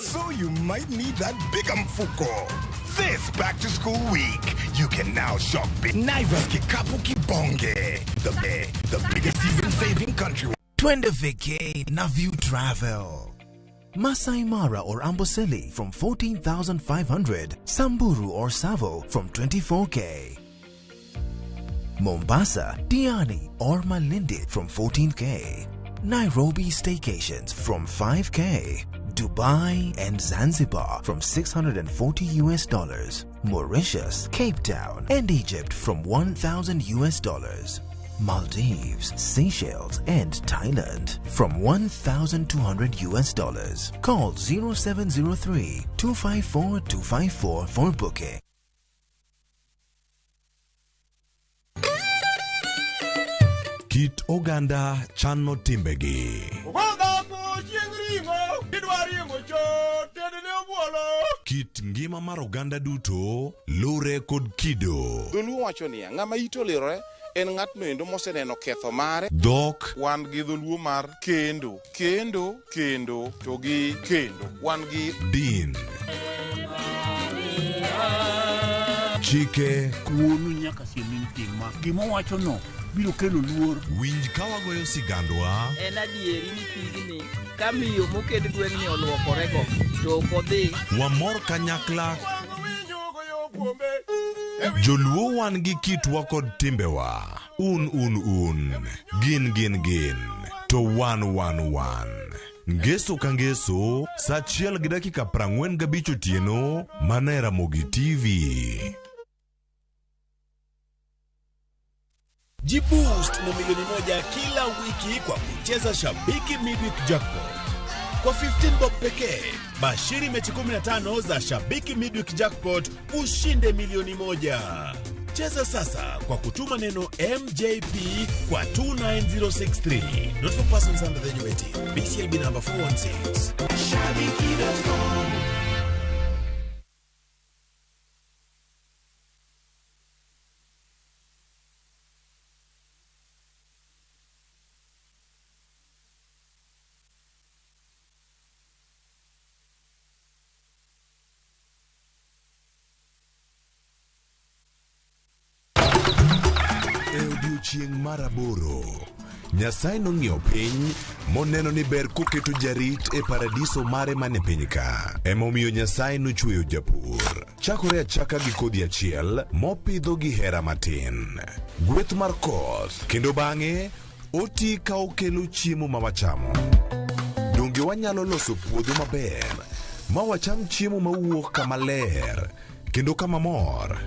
So you might need that big mfuko. This back to school week, you can now shop big Naivas Kikapu Kibonge, the biggest season saving country. Twende vacay na View Travel. Masai Mara or Amboseli from 14,500, Samburu or Savo from 24K. Mombasa, Diani or Malindi from 14K. Nairobi staycations from 5K. Dubai and Zanzibar from $640 US. Mauritius, Cape Town and Egypt from $1,000 US. Maldives, Seychelles and Thailand from $1,200 US. Call 0703 254 254 for booking. Kit oganda chano timbegi. Kit ngima mar oganda duto lure kod kido. Dholuo wacho niya, ng'ama ite olirore en ng'atno endo moseneno ketho mare. Dhok Wan gi dholuo mar kendo, kendo, kendo, to gi kendo. Wan gi din. Chike Wuonu nyaka siem tim ma gima owachono biro kelo luor. Winj ka wagoyo sigandwa En adieri ni pigni ka miyo moked gweng'ni oluokorego to ok odhi wamor kanyakla. Joluo wan gi kitwa kod timbewa. Un un un. Gin gin gin. To wan wan wan. Ngeso ka ngeso, sa 1:45 otieno, mana e Ramogi TV. Jiboost na 1 milioni kila wiki kwa kucheza Shabiki Midweek Jackpot. Kwa 15 bob pekee, bashiri mechi 15 za Shabiki Midweek Jackpot ushinde 1 milioni. Cheza sasa kwa kutuma neno MJP kwa 29063. Not for persons under the age of 18. BCLB number 416. Shabiki.com. E odiechieng' mar aboro, Nyasaye nong'iyo piny moneno ni ber koketo jarit e paradiso mare mane piny ka. Emomiyo Nyasaye nochweyo japur. Chakore achaka gi kodhi achiel mopidho gi hera matin. Gweth mar koth kendo bang'e oti ka okelo chiemo ma wachamo. Donge wanyalo loso puodho maber ma wacham chiemo mawuok kama ler kendo kama mor?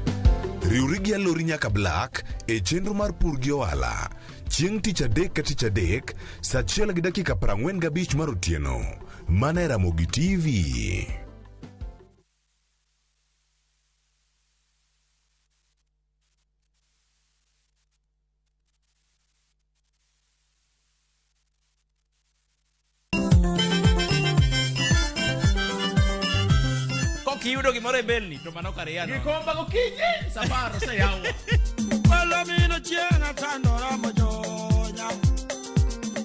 Riwri gi Alori nyaka Black e chenro mar pur gi ohala chieng' tich adek ka tich adek sa 1:45 mar otieno mana e Ramogi TV. Kiyudo gimoro e belni to mano kare ya nono. Gikomba gokinyi safar oseyaw. Malamino chieng' atandora mojonya.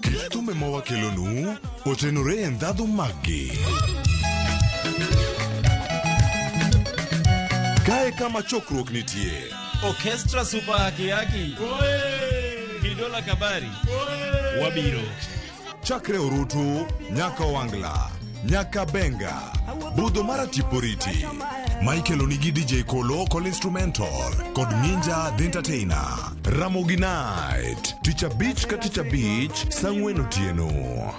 Kit thumbe ma wakelonu otenore e ndhadhu maggi. Kae kama chokruok nitie. Orchestra Super Haki Haki. Kidola Kabari. Wabiro. Chakre orutu nyaka Owangla, nyaka Benga, budho mar Atiporiti. Ma ikeloni gi DJ Kolo kod Instrumental kod Minja The Entertainer. Ramogi Night, tich abich ka tich abich, saa ang'wen otieno.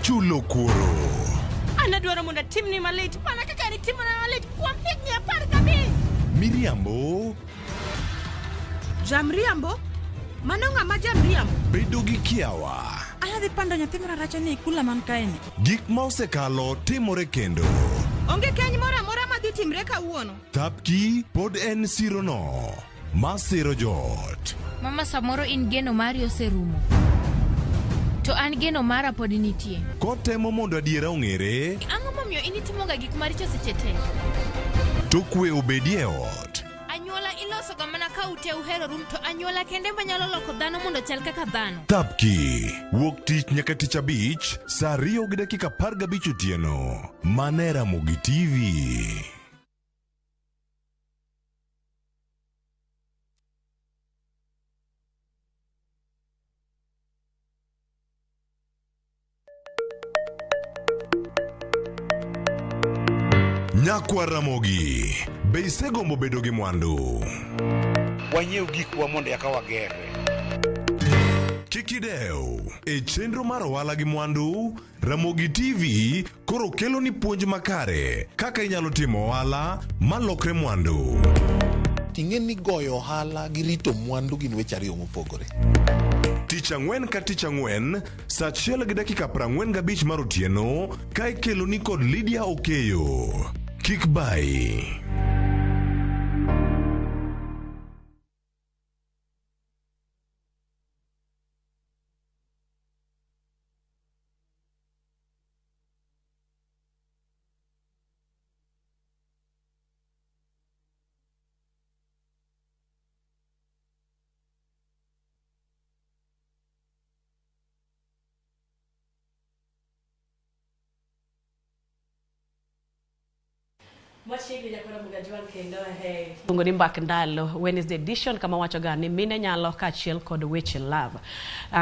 Chulo kuoro. An adwaro mondo atimni malit mana kaka nitimona malit kuom higni 15. Miriambo Jamriambo? Mano ng'ama jamriambo? bedo gi kiawa. Anadhi pando nyathi mararacha ni e kula man kaeni. Gik ma osekalo timore kendo. Onge keny moro amora madhi timre kawuono. Thapki pod en sirono ma siro joot. Mama samoro in geno mari oserumo. To an geno mara pod nitie. Kotemo mondo adiera ong'ere, Ang'o momiyo in itimoga gik maricho seche te? to kwe obedie e ot. Anyuola ilosoga mana ka ute uheroru to anyuola kende manyalo loko dhano mondo chal kaka dhano. Thapki wuok tich nyaka tich abich saa 2:15 otieno. Mana e Ramogi TV. Nyakwa Ramogi, be isegombo bedo gi mwandu? Wanyiew gikwa mondo eka wagerre. Kik idew. E chenro mar ohala gi mwandu, Ramogi TV koro kelo ni puonj makare kaka inyalo timo ohala malokre mwandu. Ting'e ni goyo ohala gi rito mwandu gin weche ariyo mopogore. Tich ang'wen ka tich ang'wen, saa 1:45 mar otieno, ka ikeloni kod Lydia Okeyo. Kik bayi. Machiegni nyakora Mugajwang' kendo e luongo ni Mbak Ndalo Wednesday edition kama wachoga ni mine nyalo kaachiel kod weche love.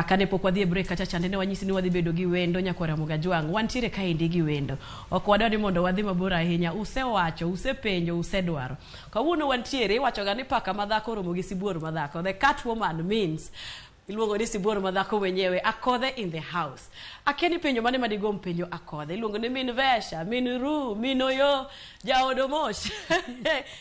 Kane pok wadhi e break kacha chande ne wanyisi ni wadhi bedo gi wendo nyakwara Mugajwang'. Wantiere kaendi gi wendo. Ok wadwa ni mondo wadhi mabor ahinya. Usewacho, usepenjo, usedwaro. Kawuono wantiere iwachoga ni paka madhako oromo gi sibuor madhako. The cat woman means iluongo ni sibuor madhako mwenyewe Akodhe in the house. Akia ni penjo mane madigom penjo Akodhe. Iluongo ni min Vesha, min Ru, min Oyo, jaod Omosh.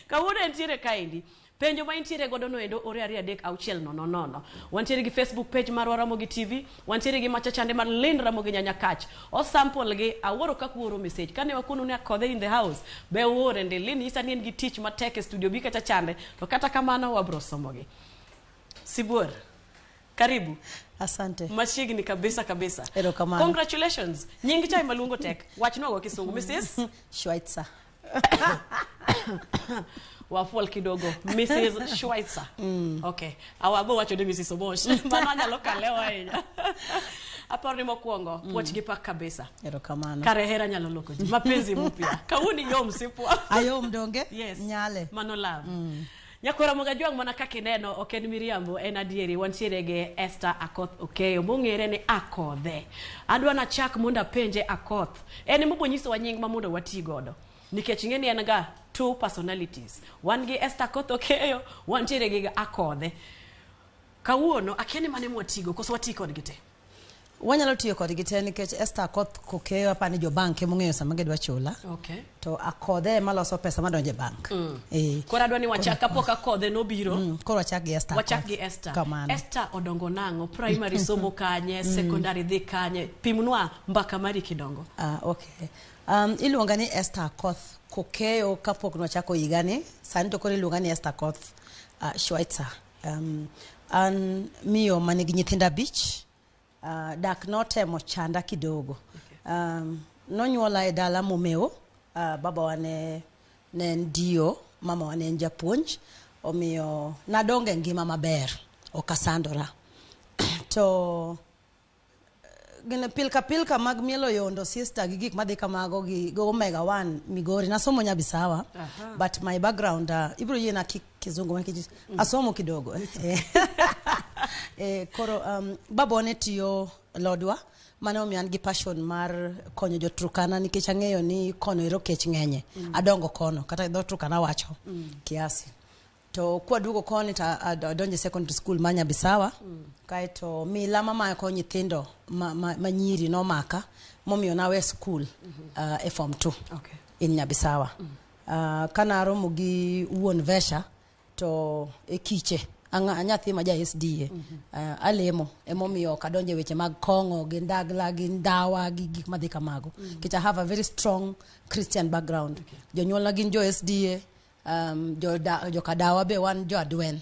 Kawuono entiere kaendi. Penjo ma intiere godo no endo ore 2 3 6 0 0. Wantiere gi Facebook page marwa Ramogi TV, wantiere gi macha chande mar Lynn Ramogi Nyanyakach. O sample gi awuoro kaka uoro message. Kane wakono ni Akodhe in the house, be uore ndi Lynn nyisa ni en gi tich matek e studio bi kacha chande, to kata kamano wabro somogi. Sibuor. Karibu. Asante. Machiegni kabisa kabisa. Erokamano. Congratulations. Nying cha ema tek. Wachnwa go kisungu. Mrs. Schweitzer. Wafuol kidogo. Mrs. Schweitzer. Okay. Awabo wacho ni Mrs. Omosh. Mano anyalo kalewa ahinya. Aparo ni mokwongo, puoch gi pak kabisa. Erokamano. Kare hera nyalo loko ji. Mapenzi mpya. Kawuono yom sipwa. Ayom donge? Yes. Nyale. Mano love. Nyakwara Mugajwang' mana kaka ineno ok en miriambo en adieri wantiere gi Esther Akoth Okeyo mong'ere ni Akodhe. Adwa nachak mondo apenje Akoth. En ema obiro nyisowa nying ma mondo wati godo. Nikech ing'e ni en ga two personalities. Wan gi Esther Akoth Okeyo, wantiere gi Akodhe. Kawuono akia ni mane mwatigo koso wati kodgi te. Wanyalo tiyo kodgi te nikech Esther Akoth Okeyo apani ni jo bank ema ong'eyo sama gidwa chula. Okay. To Akodhe ema loso pesa madonjo e bank. Koro adwa ni wachak kapok Akodhe nobiro. Koro wachak gi Esther. Wachak gi Esther. Kamano. Esther odongo nang'o? Primary somo kanye? Secondary dhi kanye? Pimnwa mbaka mari kidongo. Okay. Iluonga ni Esther Akoth Kokeyo kapok nwachako higani. Sani to koro iluonga ni Esther Akoth. Schweitzer. An miyo manigi nyithindo 5. Dak notemo chanda kidogo. Nonyuola e dala momeo. Babawa ne en dio, mamawa ne en japuonj. Omiyo nadongo e ngima maber, ok asandora. To gine pilka pilka mag mielo yondo sister gi gik madhi kamago gi Omega 1 Migori. Nasomo Nyabisawa. But my background, ibro yiena kizungu nikech asomo kidogo. Koro babawa ne tiyo Lodwa. Mane omiyo an gi passion mar konyo jo Turkana nikech ang'eyo ni kono ero kech ng'enye. Adongo kono kata dho Turkana wacho kiasi. To kwaduogo koni to adonjo e secondary school ma Nyabisawa. Kaeto mila mamako nyithindo ma nyiri nomaka momiyo nawe school e form 2 in Nyabisawa. Kana aromo gi wuon Vesha to e kiche nyathi ma ja SDA alemo emomiyo ok adonjo e weche mag kong'o gi ndagla gi ndawa gi gik madhi kamago. Nikech I have a very strong Christian background. Jonyuolna gin jo SDA, jokadawa be wan jo adwen.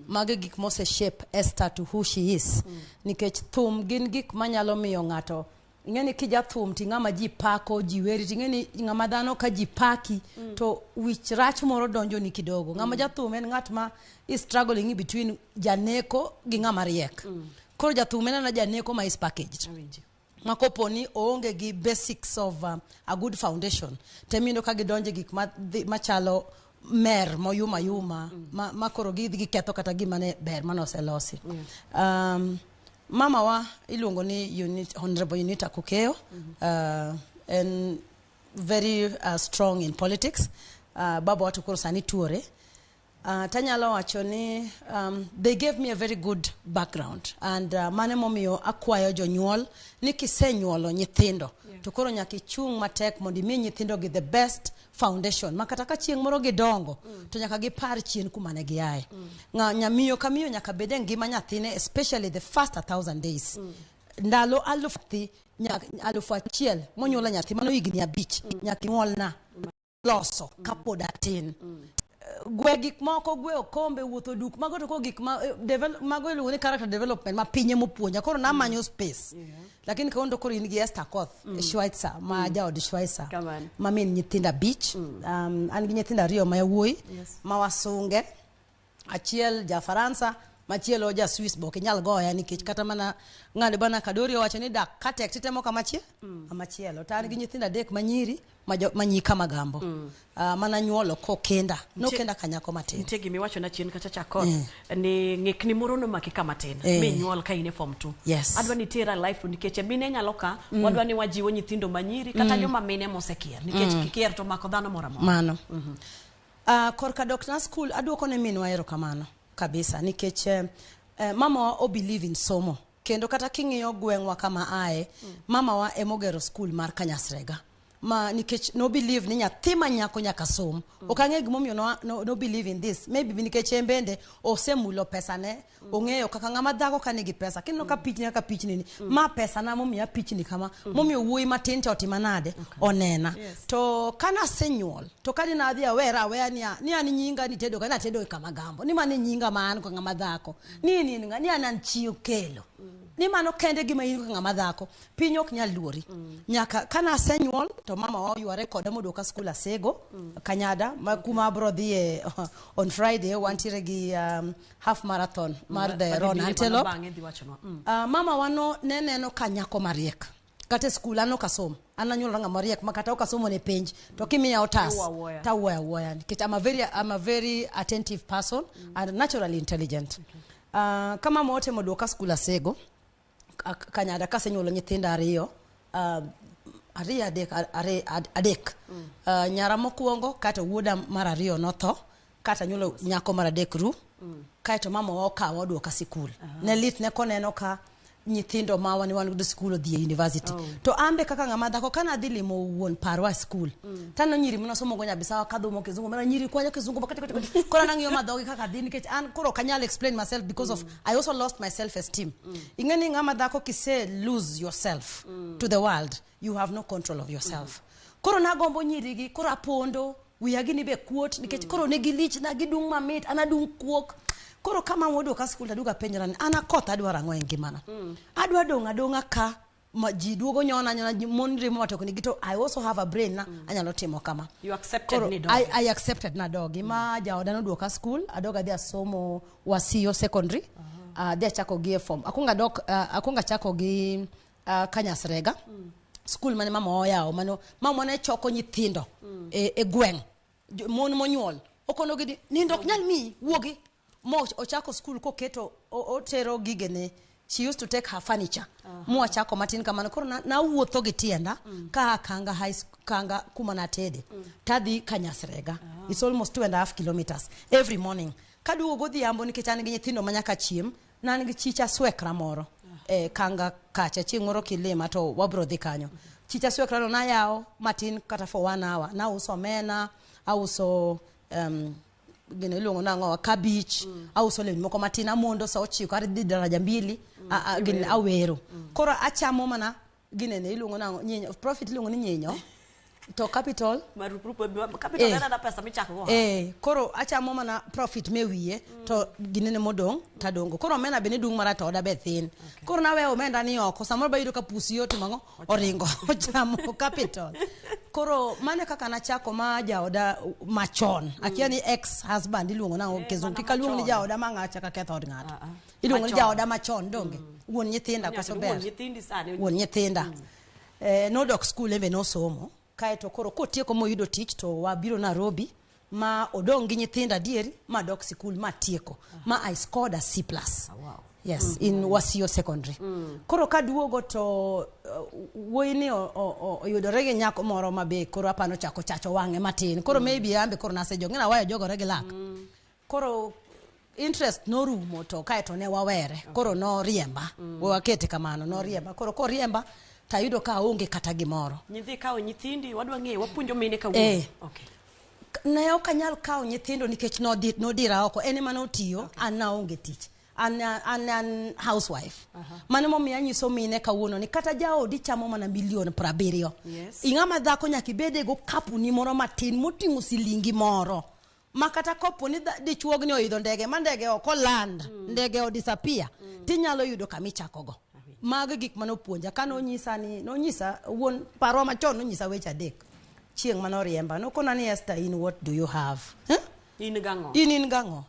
Magi gik mose shape Esther to who she is. Nikech thum gin gik manyalo miyo ng'ato ing'e ni kija thum ti ng'ama ji pako ji weri ti ing'e ni ng'ama dhano ka ji paki to wich rach moro donjo ni kidogo. Ng'ama jathum en ng'at ma is struggling in between janeko gi ng'ama riek. Koro jathum en ana janeko ma is packaged. Ma kopo ni oonge gi basics of a good foundation temiyudo ka gidonje gik machalo mer moyuma yuma ma koro gidhi giketho kata gima ne ber mane oselosi. Mama wa iluongo ni Honorable Unita Kukeo, en very strong in politics. Baba wa to koro sani tuore. Tanyalo wacho ni they gave me a very good background and mane momiyo akwayo jonyuol ni kisenyuolo nyithindo to koro nyaka ichung' matek mondo imi nyithindo gi the best foundation ma kata ka chieng' moro gidongo to nyaka gipar chien kuma ne giaye. Nyamiyo ka miyo nyaka bed e ngima nyathine, especially the first 1,000 days. Ndalo 1,000 monyuolo nyathi mano higni 5 nyaka inyuolna loso kapod atin. Gwe gik moko, gwe okombe, wuotho duk, mago to koro gik ma mago iluongo ni character development ma pinye mopuonja. Koro namanyo space. Lakini kawuono to koro in gi Esther Akoth Schweitzer ma jaod Schweitzer ma min nyithindo 5. An gi nyithindo 2 ma yawuoyi ma wasunge, achiel ja Faransa, machielo ja Swiss. Bo ok inyal goya nikech kata mana ng'ane bana Kadori owacho ni dak ka tek titemo kama machielo. To an gi nyithindo 3 ma nyiri ma nyika Magambo. Mana nyuolo kokenda. Nokenda ka nyako matin. Nitie gima iwacho na chien kacha cha Akoth ni ng'ikni moro nomaki kama tin minyuol ka in e form 2. Adwa ni tera life nikech mine nyalo ka wadwa ni wajiwo nyithindo manyiri kata joma mine mosekier nikech kier to mako dhano moro amora. Mano. Korka dok na school aduoko ne minwa erokamano kabisa nikech mama wa o believe in somo kendo kata king'iyo gweng'wa kama ae mama wa emogero school mar Kanyasrega ma nikech no believe ni nyathi ma nyako nyaka som. Ok ang'e gimomiyo no believe in this, maybe nikech en bende osemulo pesa ne ong'eyo kaka ng'ama dhako ka nigi pesa kineno ka pichni kaka pichni ni ma pesa na momiya pichni kama momiyo wuoyi matin cha otima nade onena. To kana asenyuol to kani nadhi awera aweya ni an nyinga nitedo ka natedo e kama gambo ni mano nyinga ma an ko ng'ama dhako ni ni ni an chi okelo ni mano kende gima in ko ng'ama dhako piny ok nyal luori. Nyaka kana asenyuol to mama wa oyware koda moduoka skul Asego Kanyada ma kuma abro dhiye on Friday wantiere gi half marathon mar the Ron Antelope. Mama wa no ne neno ka nyako mariek kata e skul an ok asomo, an anyuola ng'ama riek ma kata ok asomo ne penj to kimiya otas tawuoyo awuoya nikech I'm a very attentive person and naturally intelligent. Ka mama otemo duoka skul Asego Kanyada kasenyuolo nyithindo 2 adek. Nyara mokwongo kata wuoda mar 2 notho kata nyuolo nyako mar 3 ru kaeto mama wa okawa oduoka sikul. Ne lit ne koneno ka nyithindo mawa ni wan godo sikul odhi e university. To ambe kaka ng'ama dhako kana adhi limo wuon parwa e skul tano nyiri manosomo go Nyabisawa kadhumo kizungu mana nyiri kwayo kizungu makati kati koro nang'iyo madhogi kaka dhi nikech an koro ok anyal explain myself because of I also lost my self esteem. Ing'e ni ng'ama dhako kise lose yourself to the world you have no control of yourself. Koro nagombo nyirigi koro apondo Wiya gini be kuot nikech koro ne gilich na gidung' mamit, an adung' kuok. Koro ka mama oduoka skul to aduogo apenjora ni an akoth adwaro ang'o e ngimana. Adwa dong' adong'a ka ma ji duogo nyona nyona ji- mon riembo matokni gi to I also have a brain na anyalo timo kama. You accepted Koro ni dogi. I accepted nadogi ma jaoda noduoka skul adog adhi asomo Wasiyo secondary. Adhi achako gi e form. Akwongo adok akwongo achako gi Kanyasrega. Skul mane mama oyawo mano mama ne choko nyithindo e gweng' mon monyuol okonogi ni nindo ok nyal miyi wuogi mo ochako skul koketo otero gigene she used to take her furniture mwachako matin kamano koro nawuotho gi tienda ka kanga high kanga kuma natede tadhi Kanyasrega it's almost 2.5 kilometers every morning kaduogo godhiambo nikech an gi nyithindo ma nyaka chiem ne an gi chicha swekra moro kanga kacha chieng' moro kilima to wabro dhi kanyo chicha swekra no nayawo matin kata for one hour nauso omena auso gino iluongo nang'o kabich auso lewni moko matin amondo sa ochiko adhi daraja mbili gini awero koro achamo mana ginene iluongo nang'o nyinyo profit iluongo ni nyinyo to capital Marupurupu, capital en ana pesa michako go. Koro achamo mana profit me wiye to ginene modong' tadongo koro omenda be ne dung' mara to oda be thin koro naweyo omenda ni oko samoro bayudo ka pusi otimo ang'o oringo ochamo capital koro mano e kaka nachako ma jaoda machon akia ni ex husband iluongo nang'o kizungu kik aluong ni jaoda ma ng'acha ka ketho od ng'ato iluongo ni jaoda machon donge wuon nyithinda koso ber Wuon nyithindi sani. wuon nyithinda nodok skul en be nosomo kaeto koro kotieko moyudo tich to wabiro Nairobi ma odong' gi nyithindo adieri ma dok sikul ma tieko ma I scored a C plus. Yes, in Wasiyo Secondary. Koro kaduogo to wuoyi ni oyudore gi nyako moro ma be koro apano chako chacho wang'e matin. Koro maybe an be koro nasejok, ng'e naweyo jogore gi lak. Koro interest norumo to kaeto ne wawere. Koro noriemba. Wakete kamano, noriemba. Koro koriemba tayudo ka aonge kata gimoro. Nyidhi kawo nyithindi, wadwa ng'eyo, wapuonjo mine kawuono. Okay. Ne ok anyal kawo nyithindo nikech nodira oko. En ema notiyo, an naonge tich. An housewife. Mano momiyo anyiso mine kawuono ni kata jaodi chamo mana milion 70. Yes. Ing'ama dhako nyaka ibede go kapuni moro matin moting'o silingi moro. Ma kata kopo ni dichuogni oidho ndege ma ndege ok oland, ndege o disappear, tinyalo yudo kama ichakogo. Mago gik mane opuonja. Ka nonyisa ni, nonyisa wuon parwa machon nonyisa weche adek. Chieng' mane oriemba, nokona ni Esther, in what do you have? In gang'o? In gang'o?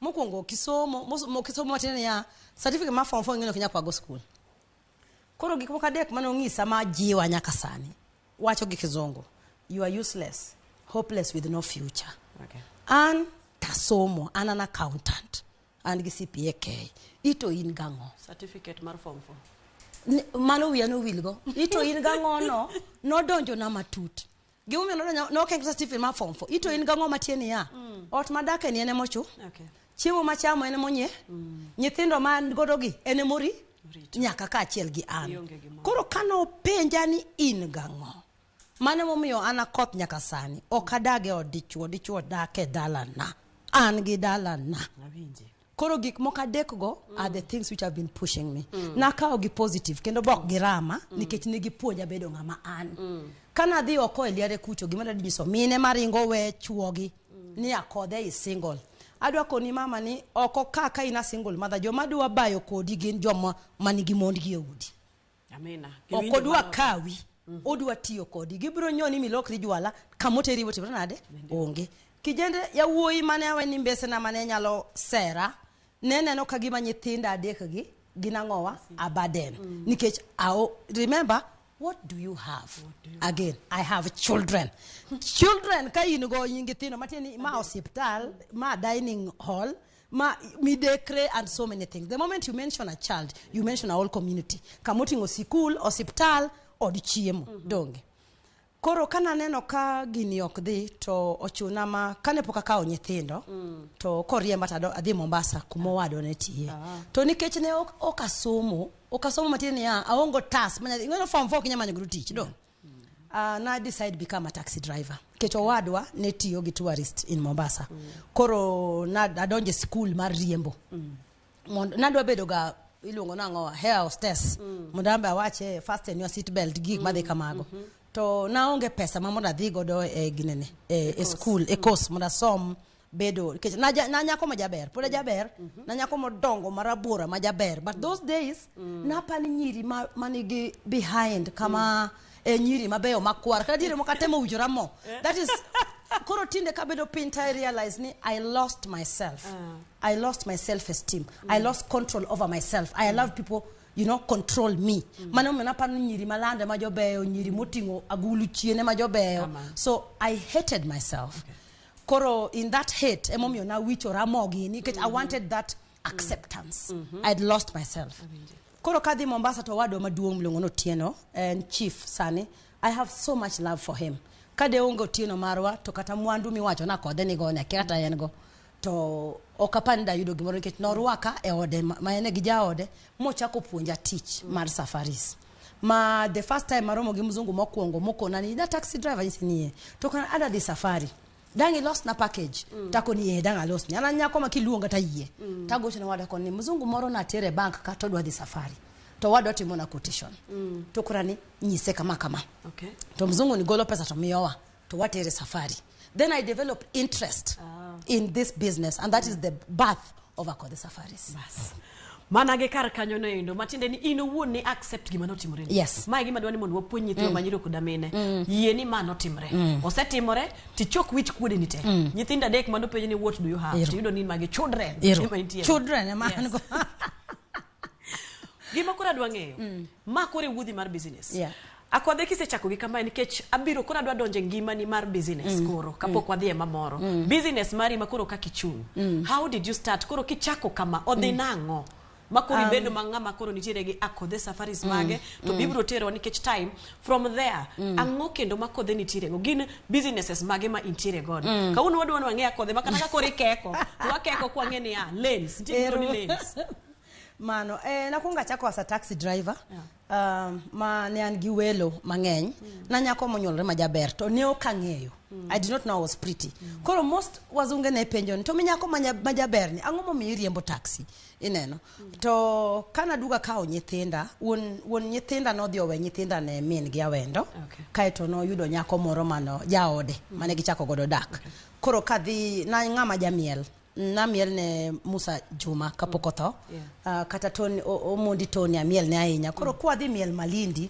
Mokwongo kisomo, kisomo matin niya, certificate ma form 4 ing'eyo ok inyal kwago school. Koro gik moko adek mane onyisa ma jiwa nyaka sani. Wacho gi kizungu. You are useless, hopeless with no future. Okay. An tasomo, an an accountant. An gi CPA K. Ito in gang'o? Certificate mar form 4. Mano wiya nowilgo. Ito in gang'o no, nodonjo na matut. Gimomiyo nodonjo, nokengo certificate mar form 4. Ito in gang'o matie niya? Ot madake ni en emochu. Okay. Chiemo machamo en emonyie. Nyithindo ma an godo gi en emori. Nyaka kaachiel gi an. Koro kanopenja ni in gang'o? Mano emomiyo an akoth nyaka sani. Ok adag e od dichuo, dichuo dak e dalana. An gi dalana. Koro gik moko adek go are the things which have been pushing me. Nakawo gi positive kendo bok gi rama nikech ne gipuonja bedo ng'ama an. Kana adhi oko e liare kucho gima adwa nyiso mine maringo we chuogi ni akodhe is single. Adwa koni mama ni oko ka ka in a single mother joma dwa bayo kodi gin joma manigi mondgi e udi. Amina. Ok odwa kawi. Odwa tiyo kodi. Gibiro nyoni milokri jwala kamoteri otimre nade? Onge. Kijende yawuoyi mane awe ni mbesena mane nyalo sera ne neno ka gima nyithinda adek gi gin ang'owa abaden. Nikech remember what do you have? Again, I have children. Children ka in go in nyithindo matiende ni ma osiptal, ma dining hall, ma midekre and so many things. The moment you mention a child, you mention a whole community. Kamoting'o sikul, osiptal, od chiemo, donge. Koro kana neno ka gini ok dhi to ochuna ma kane pok akawo nyithindo to koriemba to adhi Mombasa kuma owadwa ne tiye. To nikech ne ok asomo matiende niya aongo tas manya ing'eyo form 4 ok inyal manyo godo tich dong. Na decide become a taxi driver. Nikech owadwa ne tiyo gi tourist in Mombasa. Koro na adonje school mar riembo. Mondo nadwa bedo ga iluongo nang'o hair hostess. Mondo ambe awache fasten your seat belt gik madhi kamago. To naonge pesa ma mondo adhi godo e ginene e school, e course mondo asom bedo nikech na nyako ma jaber, pod ajaber, na nyako modongo marabora ma jaber. But those days napani nyiri manigi behind kama e nyiri mabeyo makwar kata diere moko atemo winjora mo. That is koro tinde kabedo piny to I realize ni I lost myself. I lost my self esteem. I lost control over myself. I allowed people control me. Mano omiyo naparo ni nyiri malande ma jobeyo, nyiri moting'o agulu chien ema jobeyo. So I hated myself. Koro in that hate emomiyo nawichora mogi nikech I wanted that acceptance. I'd lost myself. Koro kadhi Mombasa to owadwa maduong' miluongo ni Otieno, en chief sani. I have so much love for him. Kade onge Otieno marwa to kata mwandu miwacho na kodhe nigo ne akia kata en go. To ok apar ni dayudo gimoro nikech norwaka e ode ma en gi jaode mochako puonja tich mar safaris. Ma the first time aromo gi mzungu mokwongo mokona ni na taxi driver nyisi nie. To kana ada dhi safari. Dang ilos na package. Tako ni dang alos ni. An nyako ma kiluonga ta yie. Tagocho ne wada koni mzungu moro na tere bank ka to dwa dhi safari. To wadwa timo na quotation. To kora ni nyise kama kama. To mzungu ni golo pesa to miyowa. To watere safari. Then I developed interest in this business, and that is the birth of Akodhe Safaris. Bas. Mana gi kar kanyo no endo, matiende ni in owuon ni accept gima notimore ni. Yes. Mae gima dwa ni mondo wapuonj nyithindo ma nyiri koda mine. Yie ni ma notimre. Osetimore, tichok wich kuode ni te. Nyithindo adek manopenji ni what do you have? Ero. Tiyudo ni magi children. Ero. Ema intiere. Children ema an go. Gima koro adwa ng'eyo. Ma koro e wuodhi mar business. Yeah. Akodhe kisechako gi kamae nikech abiro koro adwa donjo e ngimani mar business koro kapok wadhi e mamoro. Business mari ma koro kaka ichung'. How did you start? Koro kichako kama odhi nang'o? Ma koro ibedo ma ng'ama koro nitiere gi Akodhe Safaris mage to bibiro terowa nikech time from there ang'o kendo ma Kodhe nitiere go gin businesses mage ma intiere godo. Kawuono wadwa ni wang'e Akodhe ma kata ka koro ikeko to wakeko kwang'e niya lanes nitie gimoro ni Ero. lanes. Mano, nakwongo achako as a taxi driver. Ma ne an gi welo mang'eny. Na nyako monyuolore ma jaber to ne ok ang'eyo. I did not know I was pretty. Koro most wazunge ne penjo ni to mi nyako ma jaber ni ang'o momiyo iriembo taxi? Ineno. To kana duga kawo nyithinda, wuon nyithinda nodhi owe nyithinda ne min gi awendo. Kaeto noyudo nyako moro mano jaode mane gichako godo dak. Koro kadhi na ng'ama jamiel. Namiel ne Musa Juma kapok otho. Kata Tony Omondi Tony amiel ne ahinya. Koro kwadhi miel Malindi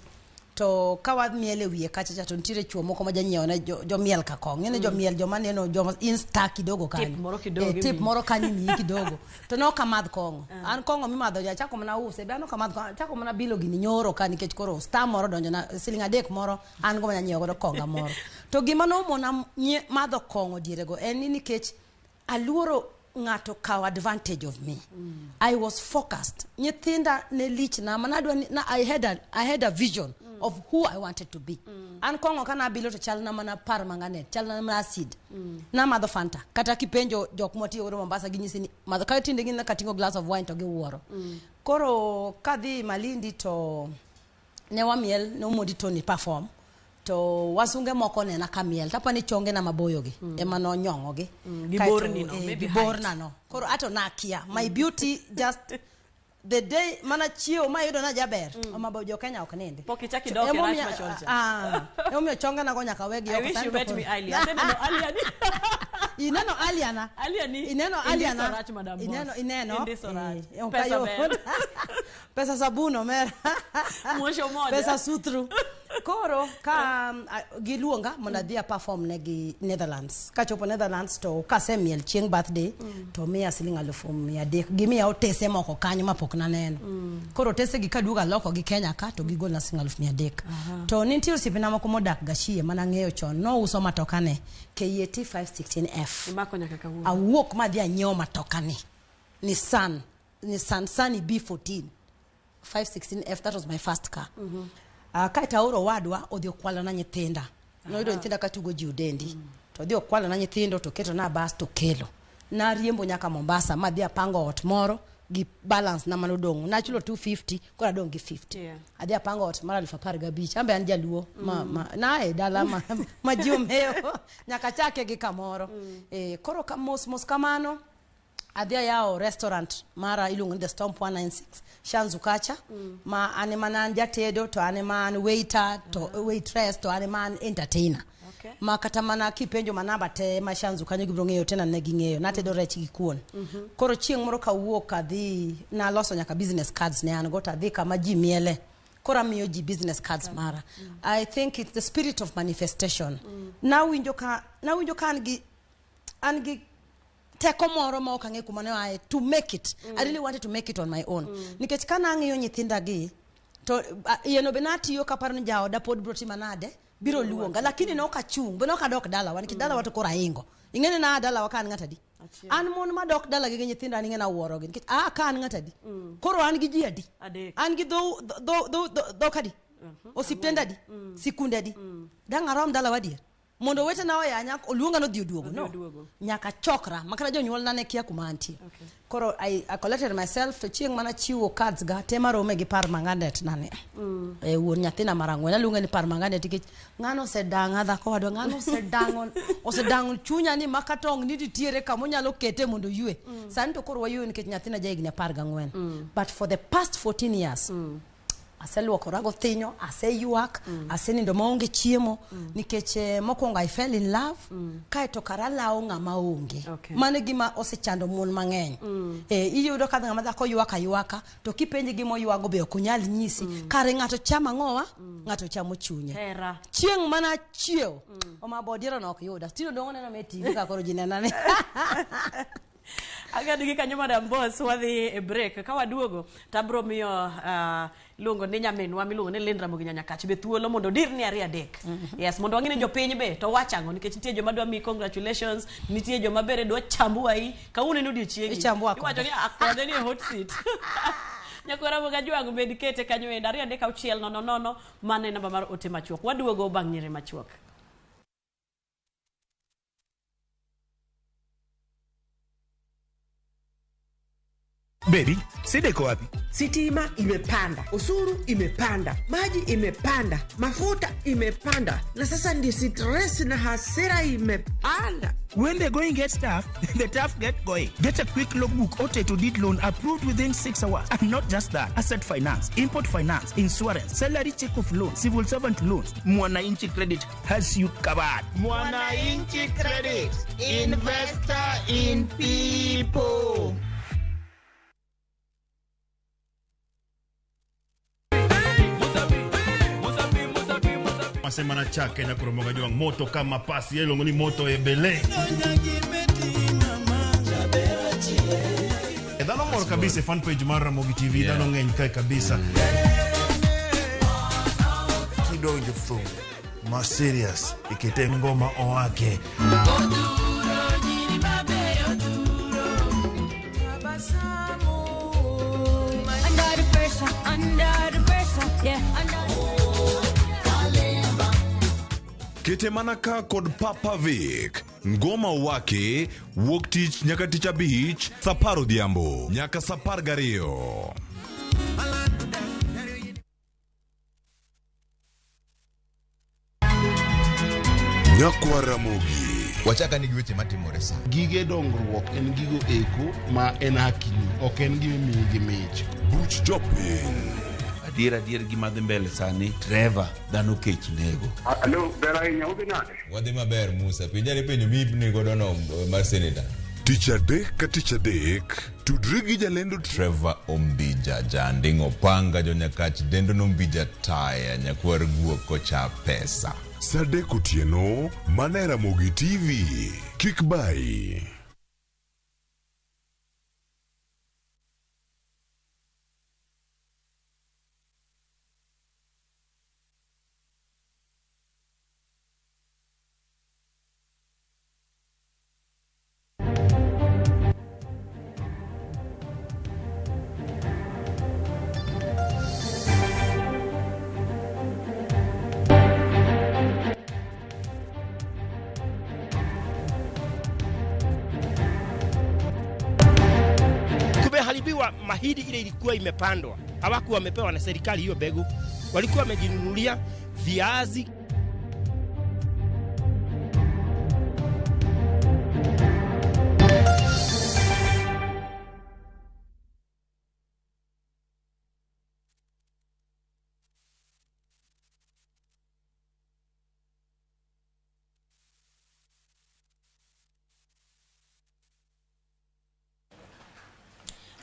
to ka wamiel e wiye kacha cha to nitiere chuo moko ma janyiewo ne jomiel ka kong'o. Ing'e ni jomiel joma neno joma insta kidogo kanyo. Tip moro kidogo Tip imiyi. moro kanyo imiyi kidogo. To ne ok amadh kong'o. An kong'o mimadho ja achako mana use. Be an ok amadh kong'o. Achako mana bilo gini nyoro ka nikech koro star moro donjo na siling 3 moro an go manyanyiewo godo konga moro. To gima nomona madho kong'o dierego en ni nikech aluoro ng'ato kawo advantage of me. I was focused. Nyithinda ne lich na mana adwa ni na I had a vision of who I wanted to be. An kong'o kana abilo to chal na mana par mangane, chal na mana acid. Namadho Fanta. Kata kipenjo jok mwatiyo godo Mombasa ginyisi ni madho ka tinde gin kating'o glass of wine to giwuoro. Koro kadhi Malindi to ne wamiel ne Omondi Tony perform. To wasunge moko nena ka miel tapa ni chonge na maboyo gi ema nonyong'o gi. Gi Kaeto, borni no, maybe gi height. borna no. Koro ato nakia. My beauty just the day mana chiewo mayudo na jaber. Oma jo Kenya ok nindi. Pok ichak idok e rach machon cha. Emomiyo chonge na go nyaka wegi I oko wish sani you to met koro- me earlier. Aseneno earlier ni. Ineno earlier na. Earlier ni. Ineno Indiso earlier na. rach, Madam Boss. Ineno. Indiso rach. Ok Pesa ayot. ber. Pesa sabun omera. Mwosho moja. Pesa sutru. Koro ka giluonga mondo adhi a perform ne gi Netherlands. Kachopo Netherlands to kasemiel chieng' birthday to miya siling 300,000. Gimiya otese moko kanyo mapok naneno. Koro otese gi kaduogo aloko gi Kenya ka to gigolna siling 300,000. To nitie osiepena moko modak Gachie manang'eyo chon nouso matokane KAT 516F. Imako nyaka kawuono. Awuok madhi anyiewo matokani. Nissan Sunny B14 516F, that was my first car. Kaeto aoro owadwa odhi okwalo na nyithinda. Noyudo nyithinda katugo ji udendi. To odhi okwalo na nyithindo to keto na bas to kelo. Nariembo nyaka Mombasa madhi apango ot moro gi balance na manodong'. Nachulo 250 koro adong' gi 50. Adhi apango ot mar 15,000. An be an jaluo ma nae dala ma ji omewo nyaka chake gi kamoro. Koro ka mos mos kamano Adhi ayawo restaurant mara iluongo ni The Stomp 196 Shanzu kacha. Ma an ema ne an jatedo to an ema an waiter to waitress to an ema an entertainer. Ma kata mana kipenjo manamba te ma Shanzu kanyo gibiro ng'eyo tena ne ging'eyo. Natedo rech gi kuon. Koro chieng' moro kawuok adhi naloso nyaka business cards ne an go to adhi kama ji miele. Koro amiyo ji business cards mara. I think it's the spirit of manifestation. Nawinjo ka an gi teko moro ma ok ang'e kuma ne oaye to make it. I really wanted to make it on my own. Nikech ka nang'iyo nyithinda gi to yeno be natiyo kaparo ni jaoda pod biro tima nade biro luonga, lakini ne ok achung' be ne ok adok dalawa nikech dalawa to koro ahingo. Ing'e ni naa dalawa ka an ng'at adi? An mon madok dala gi nyithinda an ing'e nawuoro gi nikech aa ka an ng'at adi? Koro an gi ji adi? An gi dhok adi? Osiptende adi? Sikunde adi? Dang' arom dalawa adier? Mondo owetena oyanya oluonga nodhi oduogo. No. Nyaka chokra makata jonyuolna ne kia kuma antie. Koro I collected myself to chieng' mana chiwo cards ga te marome gi par manganet nane. Wuon nyathina mar ang'wen aluonge ni par manganet nikech ng'ano osedang'a dhako wadwa ng'ano osedang'o chunya ni makatong' ni nitiere kama onyalo kete mondo oywe. Sani to koro waywe nikech nyathina ja higni 14. But for the past 14 years aseluokora gothinyo, aseywak, asenindo maonge chiemo nikech mokwongo I fell in love, kaeto kara lawo ng'ama onge. Mano e gima osechando mon mang'eny. Iyudo ka ng'ama dhako ywak aywaka to kipenje gima oywago be ok onyal nyisi. Kare ng'ato chamo ang'owa? Ng'ato chamo chunye. Chieng' mana chiew, oma bodiero no ok yuda. Tino dong' oneno me TV ka koro ji nena ni. Agadi gi kanyo Madam Boss wadhi e break ka waduogo tabro miyo luongo ni nyaminwa miluongo ni Linda Ramogi Nyanyakach be thuolo mondo odirni ariyo adek. Yes, mondo wang'e ni jopiny be to wachang'o nikech nitie joma dwa miyi congratulations, nitie joma bende dwa chambu ahi kawuono en odiochiengi. Iwacho ni akode ni e hot seat. Nyakwar Ramogi Ajwang' bed kete kanyo endo 2 3 6 0 0 mano e namba mar ote machuok. Waduogo bang' nyiri machuok. Baby, sida iko wapi? Sitima imepanda, usuru imepanda, maji imepanda, mafuta imepanda, na sasa ndi stress na hasira imepanda. When the going gets tough, the tough get going. Get a quick logbook or title deed loan approved within 6 hours. And not just that, asset finance, import finance, insurance, salary check of loan, civil servant loans. Mwananchi Credit has you covered. Mwananchi Credit, investor in people. Semana chake na kuromoga juang moto kama pasi yelongo ni moto ebele. Dhano mor kabisa fan page mar Ramogi TV, dhano ng'eny kae kabisa. Kidonjo thum ma serious ikete ngoma owake. Under the pressure, under the pressure, yeah, under. Kete mana ka kod Papa Vic, ngoma wake, wuok tich nyaka tich abich, saa 10 odhiambo, nyaka saa 12. Nyakwar Ramogi. Wachaka ni gi weche matimore sa. Gige dongruok en gigo eko ma en hakini, ok en gima imiyi gi mich. Buch jopiny. Adier gima dhi mbele sani Trevor dhano kech nego. Alo, ber ahinya, udhi nade? Wadhi maber Musa, penjane penjo mipni godo no mar senator. Tich adek ka tich adek, tudri gi jalendo Trevor Ombija, janding' opanga jonyakach dendo nombija taya nyakwar guok kocha pesa. Saa 3 otieno, mana e Ramogi TV. Kik bayi. Kumeharibiwa mahindi ile ilikuwa imepandwa, hawakuwa wamepewa na serikali hiyo mbegu, walikuwa wamejinunulia viazi.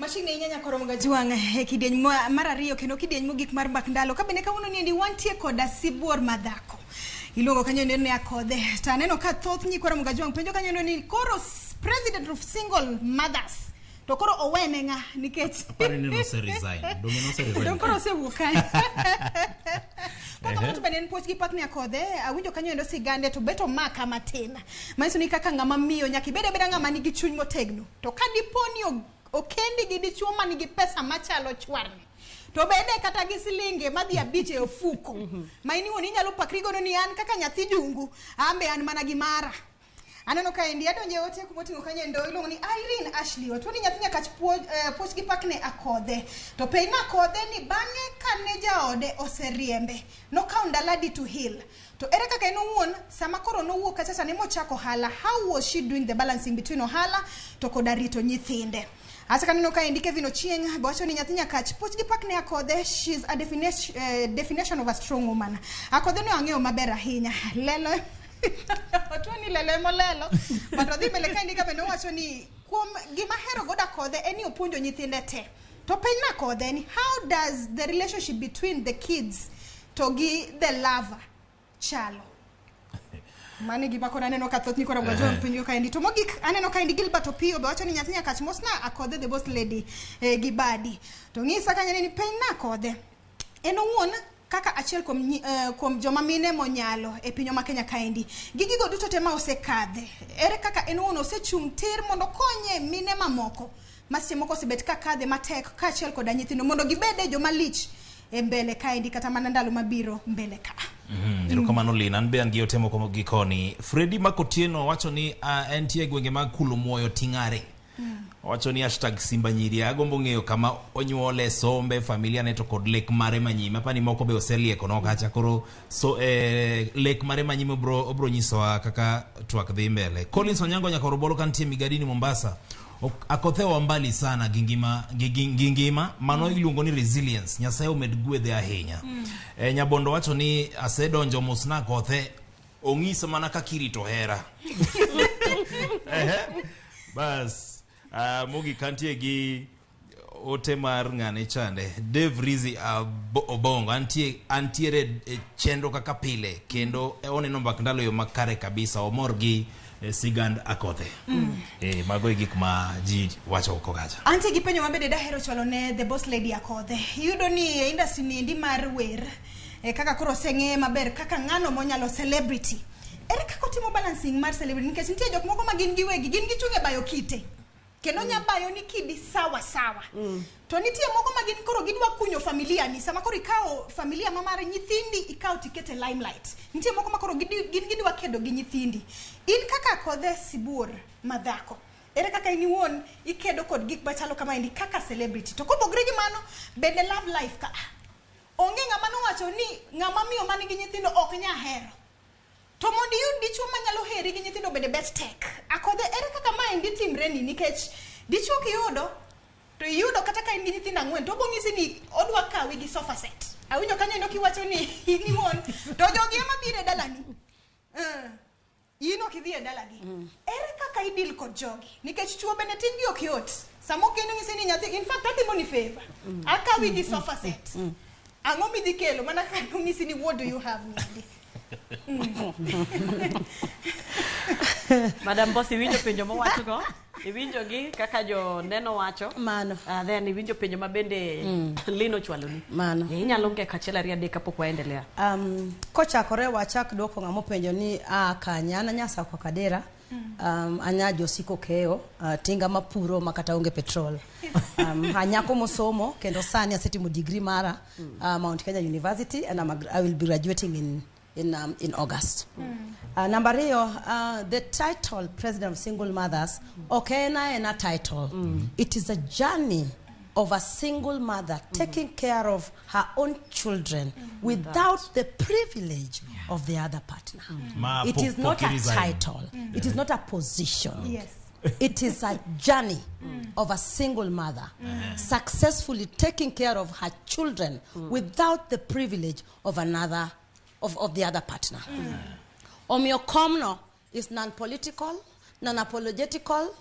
Machiegni ahinya nyakoromo Gajwang' e kidieny mar ariyo kendo kidieny mogik mar mbak ndalo. Ka bende kawuono niendi wantie koda sibuor madhako. Iluongo kanyo ni Akodhe. To aneno ka thoth nyikwa Ramogi Ajwang' penjo kanyo ni koro president of single mothers to koro owene ng'a nikech Aparo ni nose resign. Donge nose resign? Dong koro osewuok kanyo. Kaka to bende en puoch gi pak ni Akodhe, awinjo kanyo endo sigande to bet omaka matin. Manyiso ni kaka ng'ama miyo nyaka ibed abeda ng'ama nigi chuny motegno. To ka dipo ni okendi gi dichuo manigi pesa machalo chwarni, to bede kata gi silinge madhi 5 e ofuko. Ma in iwuon inyalo pakri godo ni an kaka nyathi jungu, an be an mana gi mara. Aneno ka endi adonje ote kuma oting'o kanyo endo iluongo ni Irene Ashley. Otuo ni nyathi Nyakach puoch gi pak ne Akodhe. To penj na Akodhe ni bang'e kane jaode oseriembe, nokawo ndalo adi to heal. To ere kaka en owuon sama koro nowuok kacha cha ne mochako ohala, how was she doing the balancing between ohala to koda rito nyithinde? Acha kaneno ka endi Kevin Ochieng' be wacho ni nyathi Nyakach puoch gi pak ne Akodhe, she's a definition of a strong woman. Akodhe no ang'eyo maber ahinya. Lelo otuo ni lelo emolelo. But odhi mbele ka endi ka bende owacho ni kuom gima ahero godo Akodhe en ni opuonjo nyithinde te. To penj na Akodhe ni how does the relationship between the kids to gi the lover chalo? Mano e gima koro aneno ka thoth nyikwa Ramogi Ajwang' penjo kaendi. To mogik aneno kaendi Gilbert Opiyo be wacho ni nyathi Nyakach mosna Akodhe the boss lady gi badi. To ng'isa kanyo ni penj na Akodhe. En owuon kaka achiel kuom joma mine monyalo e pinywa ma Kenya kaendi. Gi gigo duto te ma osekadhe. Ere kaka en owuon osechung' tir mondo okonye mine mamoko ma seche moko osebet ka kadhe matek kaachiel koda nyithindo mondo gibed joma lich e mbele kaendi kata mana ndalo mabiro mbele ka. Erokamano Lina, an be an gi ote moko gi koni. Freddy Makotieno wacho ni entie e gwenge mag Kulumwoyo Ting'are. Owacho ni hashtag Simba Nyiri, agombo ng'eyo kama onyuole, sombe, familia ne to kod lek mare manyime. Apani moko be oselieko no kacha koro so lek mare manyime obro nyisowa kaka twak dhi mbele. Collins Onyango Nyakorobolo kantie Migadini Mombasa. Akodhe wa mbali sana gi ngima, mano iluongo ni resilience. Nyasaye omed gwedhe ahinya. Nyabondo wacho ni asedonjo mosna Akodhe, ong'isa mana kaka irito hera. Bas, mogik antie gi ote mar ng'ane chande Dave Rizzi Obongo antiere e chenro kaka pile kendo oneno mbak ndalo yo makare kabisa, omor gi sigand Akodhe. Mago e gik ma ji wacho oko kacha. Antie gi penjo mabende dahero chwalo ne the boss lady Akodhe. Iyudo ni e industry ni endi mar wer, kaka koro oseng'eye maber kaka ng'ano monyalo celebrity. Ere kaka otimo balancing mar celebrity nikech nitie jok moko ma gin giwegi, gin gichung' e bayo kite. Kendo nya bayo ni kidi sawa sawa. To nitie moko ma gin koro gidwa kunyo familia ni, sama koro ikawo familia ma mar nyithindi ikawo tikete limelight. Nitie moko ma koro gin gidwa kedo gi nyithindi. In kaka Akodhe sibuor madhako, ere kaka in iwuon ikedo kod gik machalo kamaendi kaka celebrity? To kopogre gi mano, bende love life ka onge ng'ama nowacho ni ng'ama miyo manigi nyithindo ok nya hero. To mondo iyud dichuo manyalo heri gi nyithindo bende bet tek. Akodhe, ere kaka maendi timre ni nikech dichuo kiyudo to iyudo kata ka in gi nyithindo 4 to obong'isi ni odwa kawi gi sofa set. Awinjo kanyo endo kiwacho ni in iwuon to jogi ema biro e dalani. In ok idhi e dalagi. Ere kaka i deal kod jogi? Nikech chuo bende tijgi ok yot. Sama okendo ng'isi ni nyathi, in fact atimo ni favor. Akawi gi sofa set. Ang'o midhi kelo? Mana kaka ng'isi ni what do you have nyathi? Madam Boss, iwinjo penjo mowachogo? Iwinjo gi kaka jo neno wacho? Mano. Then iwinjo penjo ma bende Lino chwaloni. Mano. Inyalo ng'e achiel ariyo adek kapok waendelea. Kochakore wachak dwoko ng'ama openjo ni a kanye, an Anyasakwa Kadera. Anya josiko keyo, tinga mapuro makata onge petrol. Anyako mosomo kendo sani asetimo degree mara Mount Kenya University and I will be graduating in August. Number 2, the title President of Single Mothers, okay, na title. It is a journey of a single mother taking care of her own children without the privilege of the other partner. It is not a title. It is not a position. Yes. It is a journey of a single mother successfully taking care of her children without the privilege of another, of the other partner. Omiyo komno is non-political, non-apologetical,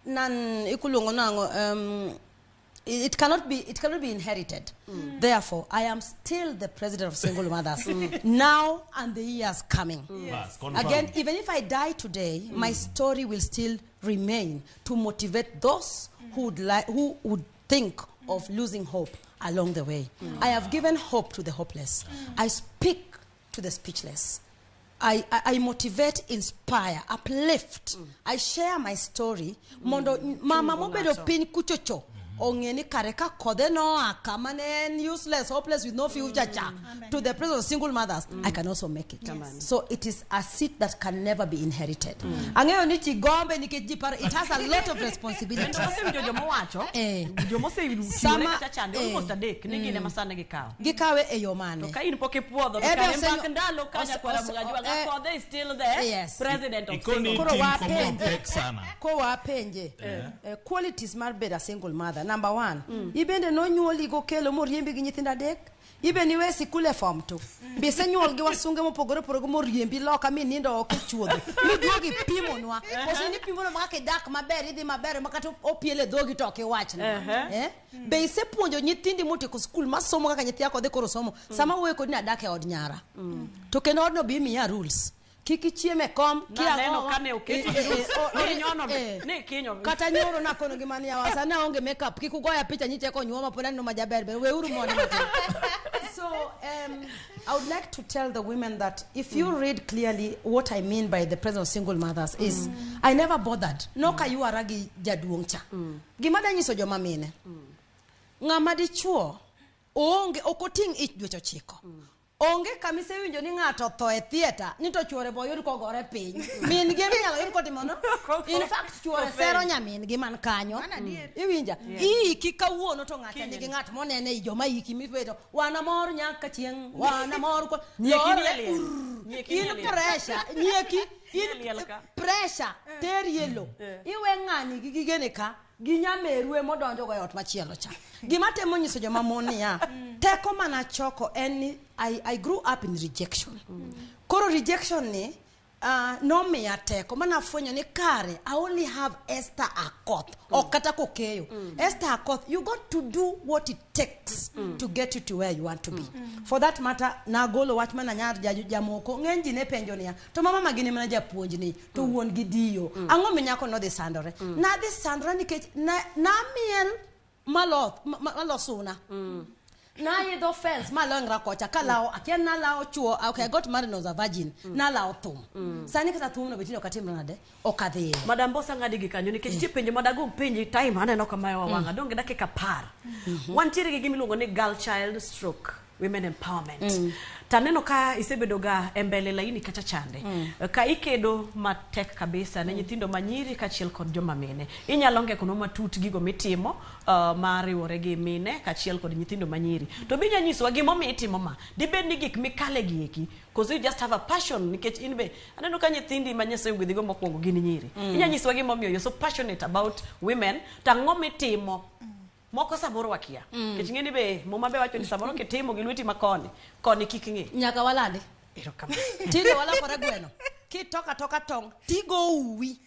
nan ikuluongo nang'o it cannot be inherited. Therefore, I am still the president of single mothers now and the years coming. Yes. Bas, Again, even if I die today, my story will still remain to motivate those who would think of losing hope along the way. I have given hope to the hopeless. I speak to the speechless. I motivate, inspire, uplift. I share my story. Mondo mama mobedo piny kuchocho. Ong'e ni kare ka kodhe noa kama ne en useless, hopeless, with no future cha to the presence of single mothers, I can also make it. Yes. So it is a seat that can never be inherited. Ang'eyo ni ji gombe nikech ji paro, it has a lot of responsibility. Kendo wasewinjo joma wacho, joma oseyudo kata chande, almost adek, ni gin ema sani gikawo. Gikawe e yo mane? To ka in pok ipuodho, to kare mbak ndalo ka nyakwara Mgajwanga Kodhe is still there, Yes. president of Ikoni single. team komon pek sana. Kowapenje qualities mar bedo a single mother. Number one, ibende nonyuoli gokelo moriembi gi nyithindo adek. Ibe niwe sikul e form 2. Be isenyuol gi wasunge mopogore opogore moriembi loka mi nindo oko e chuodho. Miduogi pimonwa. Koso ni pimonwa ma kaka idak maber, idhi maber ma kata opiel e dhogi to ok iwachna. Be isepuonjo nyithindi motieko skul masomo kaka nyithi Akodhe koro somo. Sama wuoyo kodi ni adak e od nyara. To kendo odno be imiya rules. Kik ichiem e kom, Naneno kane oketi ni nyono ni kinyo. Kata nyoro nakono gi mani yawa, sani aonge makeup, kik ugoya picha nyiche konyuoma pod aneno majaber ber, weuru mondo matin. So I would like to tell the women that if you read clearly what I mean by the presence of single mothers is I never bothered. Nok aywara gi jaduong' cha. Gima danyiso joma mine, ng'ama dichuo oonge ok oting' ich dweche 9. Onge kama isewinjo ni ng'ato otho e theatre ni to chuore bo oyud kogore piny. Min gi ema inyalo yud kotimo no. In fact chuore sero nyamin gi man kanyo. Iwinja? Iiki kawuono to ng'ato nigi ng'at monene i joma iki mibedo wan amor nyaka chieng', wan amor ko Nyieki ni e lore, liel. Nyieki ni e In liel. pressure, nyieki, Ni e in liel ka. pressure teri e lo. Iwe ng'ani gi gigene ka gi nyameru emodonjo go e ot machielo cha. Gima temo nyiso joma mon niya, teko mana choko en ni I grew up in rejection. Koro rejection ni nomiya teko mana fwenyo ni kare I only have Esther Akoth ok kata kokeyo. Esther Akoth, you got to do what it takes to get you to where you want to be. For that matter, nagolo wach mana nyar jamoko ng'eny ji ne penjo niya, to mama ma gin mana japuonj ni to wuon gi diyo. Ang'o minyako nodhi sandore? Nadhi sandora nikech namiel maloth malosuna. Naidho fence malongra kocha kalawo akia nalawo chuo. Okay, I got married when I was a virgin. Nalawo thum. Sani kata thum no betino katimro nade ok adhiye. Madam Boss ang'adi gi kanyo nikech nitie penjo madagomb penji time aneno kamae wawang'a donge dakika 10. Wantiere gi gima iluongo ni girl child stroke women empowerment. Taneno ka isebedo ga e mbele laini kata chande. Ka ikedo matek kabisa ne nyithindo manyiri kaachiel kod joma mine. Inyalo ngekonwa matut gigo mitimo mariwore gi mine kaachiel kod nyithindo manyiri. To be inya nyisowa gimomiyo itimo ma? Dibed ni gik mikale gi eki, koso you just have a passion nikech in be aneno ka nyithindi ma Nyasaye ogwedhigo mokwongo gin nyiri. Inya nyisowa gimomiyo you're so passionate about women, to ang'o mitimo? Moko samoro wakia. Nikech ing'e ni be Muma be wacho ni samoro kitimo gi lweti makoni, koni kik ng'e. Nyaka walandi. Erokamano. Tinde walokore gweno. Kitoka toka tong' tigo uwi.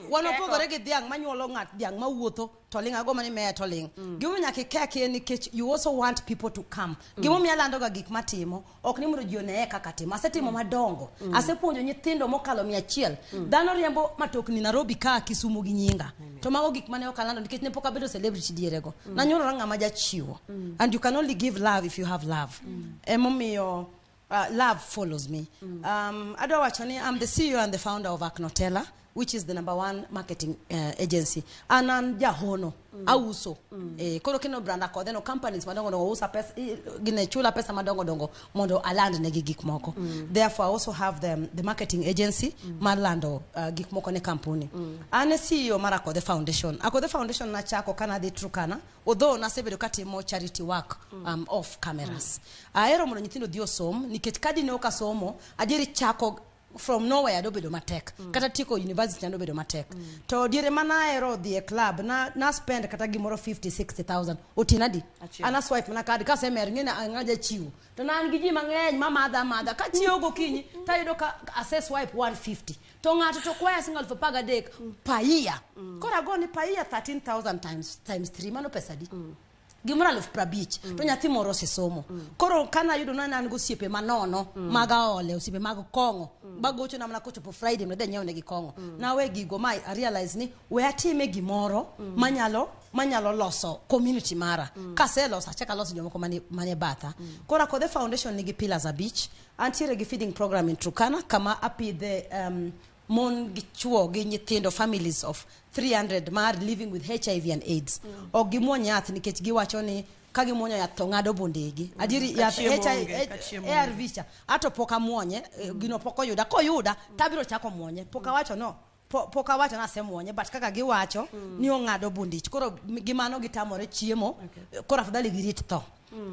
Wan opogore gi dhiang' manyuolo ng'at dhiang' mawuotho to ling' ago mani meya to ling'. Gimomiyo nyaka ikeki en nikech you also want people to come. Gimomiyo alando ga gik matimo ok ni mondo ji oneye kaka atimo. Asetimo madongo. Asepuonjo nyithindo mokalo 100. Dhano riembo matokni Nairobi ka Kisumu gi nyinga. To mago gik mane ok alando nikech ne pok abedo celebrity dierego. Nanyuolora ng'ama jachiwo. And you can only give love if you have love. Emomiyo love follows me. Adwa wacho ni I'm the CEO and the founder of Aknotela, which is the #1 marketing agency. An an jahono, auso. Koro kino brand Akodhe no companies madongo dongo usa pesa, gine chula pesa madongo dongo mondo aland negi gik moko. Therefore I also have the marketing agency mar lando gik moko ne kampuni. An e CEO mar Akodhe Foundation. Akodhe Foundation nachako kana dhi Turkana, although nasebedo katimo charity work off cameras. Ahero mondo nyithindo odhi osom nikech ka dine ok asomo, adieri chako from nowhere dobedo matek. Kata tieko university dobedo matek. To diere mana ahero dhi e club na spend kata gimoro 50 60,000 otinadi. Ana swipe mana card kasemer ng'e na ng'aja chiwo. To na an gi ji mang'eny ma madha madha ka chiewo gokinyi tayudo ka ase swipe 150. To ng'ato to kwaya siling 13,000 per year. Koro ago ni per year 13,000 times 3 mano pesa adi? Gimoro 50,000 to nyathi moro osesomo. Koro kana yudo na an gosiepe manono mag aole, osiepe mag kong'o magochona mana kochopo Friday mondo adhi anyiew negi kong'o. Nawe gigo ma I realize ni we atime gimoro manyalo loso community mara. Kaseloso achako aloso jomoko manie batha. Koro Akodhe Foundation nigi pillars 5. Antiere gi feeding program in Turkana kama apidhe mon gi chuo gi nyithindo, families of 300 mar living with HIV and AIDS. Ok gimuony yath nikech giwacho ni ka gimuonyo yath to ng'ado bundegi. Adieri Ka yath chiemo HIV onge, ka chiemo onge. ARV cha ato pok amuonye, gino pok oyuda. Koyuda tabiro chako muonye. Pok awacho no. Pok awacho nasemuonye, but kaka giwacho ni ong'ado bundich. Koro gimano gitamore chiemo. Koro afadhali girit tho.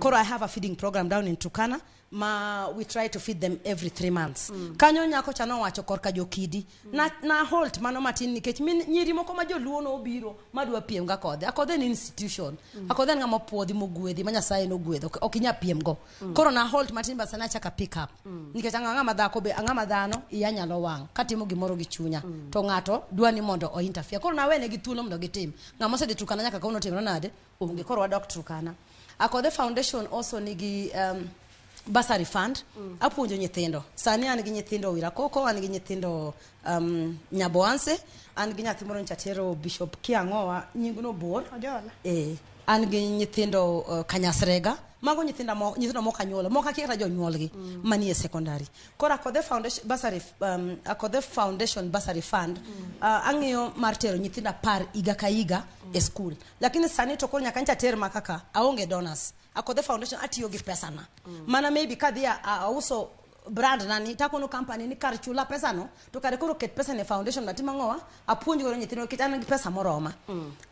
Koro I have a feeding program down in Turkana ma we try to feed them every 3 months. Kanyo nyako cha nowacho korka jokidi. Na halt mano matin nikech min, nyiri moko ma joluo nobiro madwa piem ga Akodhe. Akodhe en institution. Akodhe en ng'ama opuodhi mogwedhi ma Nyasaye nogwedho. Ok inyal piem go. Koro na halt matin but sani achaka pick up. Nikech ang'ama dhako be ang'ama dhano iya nyalo wang' katimo gimoro gi chunya. To ng'ato dwa ni mondo o interfere. Koro nawene gi thuolo mondo gitim. Ng'ama osedhi Turkana nyaka kawuono otimore nade? Onge. Koro wadok Turkana. Akodhe Foundation also nigi bursary fund. Apuonjo nyithindo. Sani an gi nyithindo Wirakoko, an gi nyithindo Nyaboanse, an gi nyathi moro nyocha tero Bishop Kiang'owa, nyingno bor. Ojola. An gi nyithindo Kanyasrega. Mago nyithindo nyithindo mok anyuolo, mok akia kata jonyuolgi manie secondary. Koro Akodhe Foundation bursary, Akodhe Foundation bursary fund, ang'iyo mar tero nyithindo 10 higa ka higa e school. Lakini sani to koro nyaka nyocha ter ma kaka aonge donors. Akodhe Foundation atiyo gi pesa na. Mana maybe kadhi auso brand nani takono company ni kar chula pesa no to kare koro ket pesa ne foundation natimo ang'owa apuonj godo nyithindo nikech an gi pesa moroma.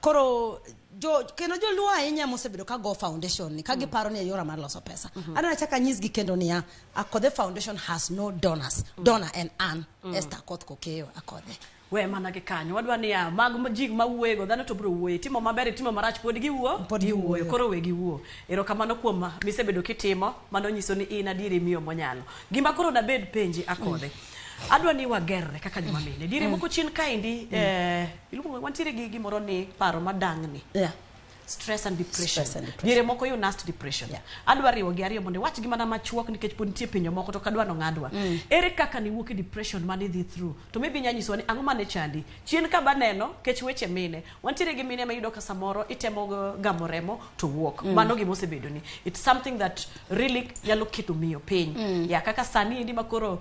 Koro jo kendo joluo ahinya mosebedo ka go foundation ni ka giparo ni e yora mar loso pesa. Adwa achako anyisgi kendo niya, Akodhe Foundation has no donors. Donor en an, Esther Akoth Kokeyo Akodhe. We mana gi kanyo wadwa niya mag ji mawuoyego dhano to biro wuoye timo maber timo marach pod giwuo Pod giwuoyo. Koro we giwuo. Erokamano kuom misebedo kitimo mano nyiso ni in adieri miyo monyalo. Gima koro dabed penji Akodhe, adwa ni wagerre kaka joma mine diere moko chien kaendi, iluongo wantiere gi gimoro ni paro madang'ni. Stress and depression. Stress and depression. Diere moko yo nast depression. Adwa riwo gi ariyo mondo iwach gi mana machuok nikech pod nitie penjo moko to kadwa nong'adwa. Ere kaka niwuok e depression mane idhi through? To maybe inya nyisowa ni ang'o mane chandi? Chien ka baneno kech weche mine. Wantiere gi mine mayudo ka samoro itemo gamo remo to wuok. Mano gima osebedo ni. It's something that really nyalo keto miyo piny. Ya kaka sani indi makoro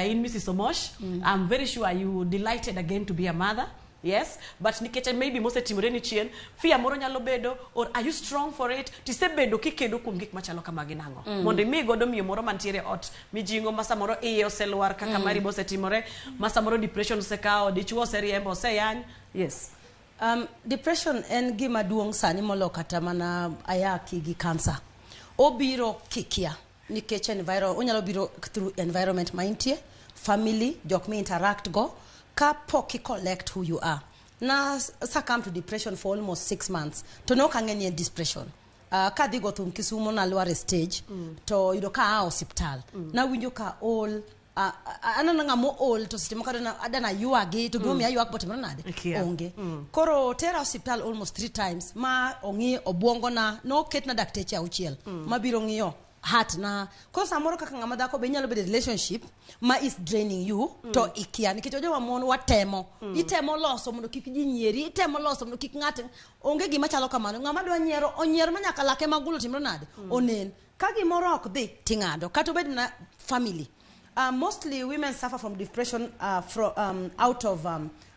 in Mrs. Omosh, I'm very sure you delighted again to be a mother. Yes, but nikech maybe mosetimore ni chien, fear moro nyalo bedo, or are you strong for it? Tisebedo kikedo kuom gik machalo kamagi nang'o? Mondo imi godo miyo moro mantiere ot, mijing'o ma samoro iye oselwar kaka mari bosetimore, ma samoro depression osekawo, dichuo oseriembo, oseyany. Yes. Depression en gima duong' sani molo kata mana ayaki gi cancer. Obiro kikia nikech onyalo biro through environment ma intie, family, jok mi interact go, ka pok i collect who you are. Na succumb to depression for almost 6 months. To ne ok ang'e ni en depression. Kadhi go thum Kisumo nalwar e stage, to yudo ka aa osiptal. Nawinjo ka ol, aneno ng'ama ool to seche moko adana ywagi to gimomiyo aywak botimore nade? Ikia. Onge. Koro tera osiptal almost 3 times ma ong'i obwongona noketna dakteche 6 mabiro ng'iyo heart na. Koro samoro kaka ng'ama dhako be inyalo bedo e relationship ma is draining you to ikia nikech joma mon watemo. Itemo loso mondo kik ji nyieri, itemo loso mondo kik ng'ato onge gima chalo kamano. Ng'ama dwa nyiero onyier ma nyaka lake magulo timre nade? Onen. Ka gimoro ok dhi ting'ado kata obed mana family. Mostly women suffer from depression out of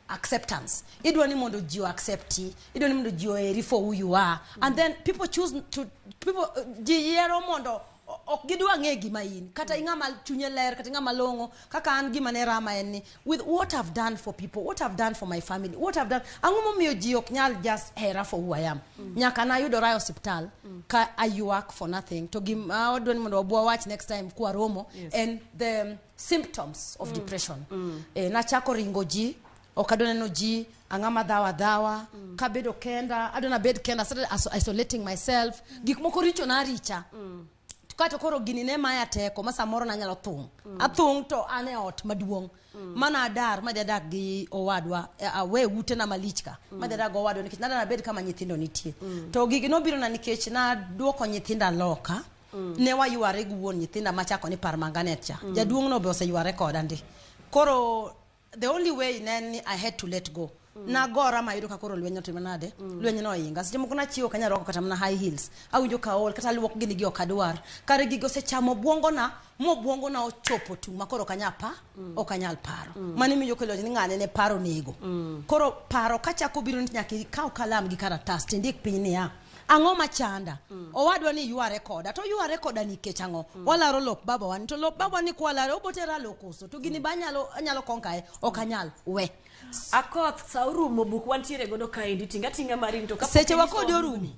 acceptance. Idwa ni mondo ji accept-i, idwa ni mondo ji oheri for who you are. And then people choose to, people, ji yiero mondo ok gidwa ng'e gima in. Kata ing'ama chunye ler, kata ing'ama long'o, kaka an gima ne rama en ni, with what I've done for people, what I've done for my family, what I've done, ang'o momiyo ji ok nyal just hera for who I am. Nyaka nayudora e osiptal, ka aywak for nothing. To gima wadwa ni mondo wabwa wach next time kwa romo, en the symptoms of depression. Nachako ringo ji, ok adwa neno ji, ang'ama dhawa dhawa, kabedo kenda, adwa nabed kenda, I started isolating myself. Gik moko richo na richa. Kato koro gini ne maya teko ma samoro nanyalo thung'. Athung' to an e ot maduong'. Mana adar madhi adak gi owadwa, awe utena malich ka. Madhi adak gi owadwa nikech nadwa nabed kama nyithindo nitie. To gigi nobiro na nikech naduoko nyithinda loka. Ne wayware gi wuon nyithinda machako ni par manganet cha. Jaduong' no be oseyware koda ndi. Koro the only way ne en ni I had to let go. Nagora mayudo ka koro lweny otimo nade? Lweny no oinga. Seche moko nachiewo ok anyal rwako kata mana high heels. Awinjo ka aol kata luok gini gi ok adwar. Kare gigo osechamo obwongona ma obwongona ochopo tung' ma koro ok anyal pa ok anyal paro. Mano imiyo kelo ni ng'ane ne paro nego. Koro paro kachako biro ni nyaka ikaw kalam gi karatas tindik piny niya ang'o machanda owadwa ni yware koda to yware koda nikech ang'o walaro lop babawa ni to lop babawa ni kwalaro obotera lo koso to gini ba anyalo anyalo konkae ok anyal we Akoth sa orumo buk wantiere godo kaendi tinga tinga mari ni to kapok seche wa inyisowa kodi bugni. orumo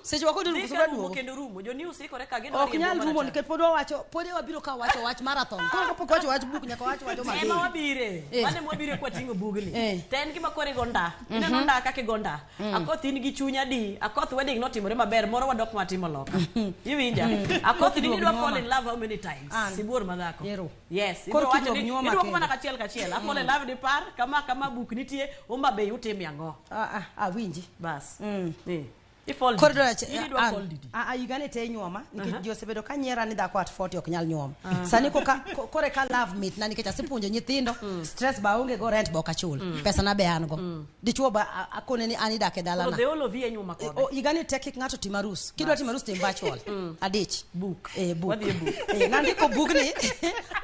seche wa kodi orumo Dhi koso ka rumo waduogo kendo rumo jo news ikore ka gidwa ok riembo nyal mana rumo cha. nikech pod wawacho pod wabiro ka wacho wach marathon koro kapok wacho wach buk nyaka wach wach Homa ema Bay. wabire Eh. mane mwabire kwating'o bugni Eh. to en gima koro igo nda ineno nda kaka igo nda Akoth in gi chuny adi Akoth wedding notimore maber moro wadok matimo loka iwinja Akoth in Koro idwa kiduogo fall in nyuoma. love how many times An. sibuor madhako Ero. yes Koro ibiro wacho kiduogo ni nyuoma idwoko kendo. mana kachiel kachiel a fall in love dipar kama kama buk nitie Homa Bay utime ang'o Ah, ah, awinji bas Eh. I fall Koro didi. dwa wacho- In idwa an- fall didi. a- a higani te inyuoma nikech ji osebedo ka nyiera ni dhako at 40 ok nyal nyuom sani koka kore ka love mitna nikech asepuonjo nyithindo stress ba aonge go rent ba ok achul pesa na be an go dichuo ba akone ni an idak e Koro dalana the whole of you nyuoma kode O, higani te kik ng'ato tim arus kidwa timo arus tim virtual adich Book. eh, book. Wadhi e book. Eh, nandiko bugni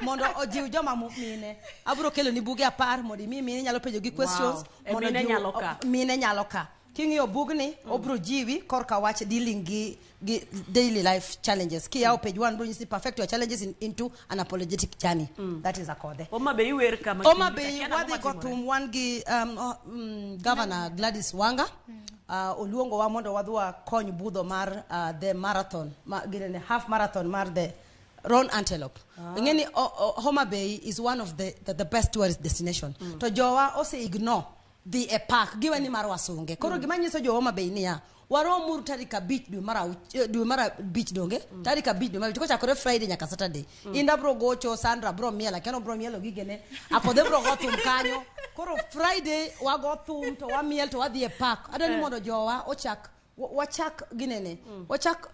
mondo ojiw joma mine abiro kelo ni buge 10 mondo imi mine nyalo penjo gi questions Wow. E mondo mine jiw- nyalo ka. mine nyalo ka king'iyo bugni obro jiwi korka wach dealing gi, gi daily life challenges kiyawo page 1 bro nyisi perfect your challenges into an apologetic journey that is Akodhe Homa Bay iwer kama Homa kindi, Bay akia nang'o wadhi go matimore. thum wan gi Governor Gladys Wanga oluongowa mondo wadhi wakony budho mar the marathon ma, ginene, half marathon mar the Roan Antelope. Ing'e ni Homa Bay is one of the best tourist destination. To jowa ose ignore dhi e park giwe ni mar wasunge. Koro gima nyiso jo Homa Bay niya waromuru tarik 5 dwe mar dwe mar 5 donge tarik 5 dwe mar 5 kochakore Friday nyaka Saturday. Inda bro gocho Sandra bro miel akiano bro mielo gigene Akodhe bro go thum kanyo koro Friday wago thum to wamiel to wadhi e park adwa ni mondo jowa ochak wachak ginene wachak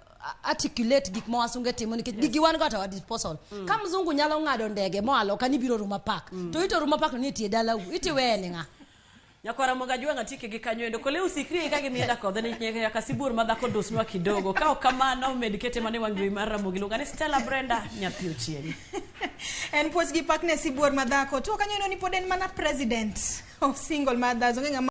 articulate gik ma wasunge timo nikech gigi wan go at our disposal ka mzungu nyalo ng'ado ndege moa loka ni biro Ruma Park to ito Ruma Park ni tie dalau itiweye ni ng'a Nyakwara Moga Jwang' atike gi kanyo endo kole usikrie ka gimienda kodhe ni nyaka sibuor madhako dusnwa kidogo ka ok kamano med kete mane wang' jowi mar Ramogi luonga ni Stella Brenda nyathi Ochieng. En puoch gi pak ne sibuor madhako to kanyo ni pod en mana president of single mothers onge ng'ama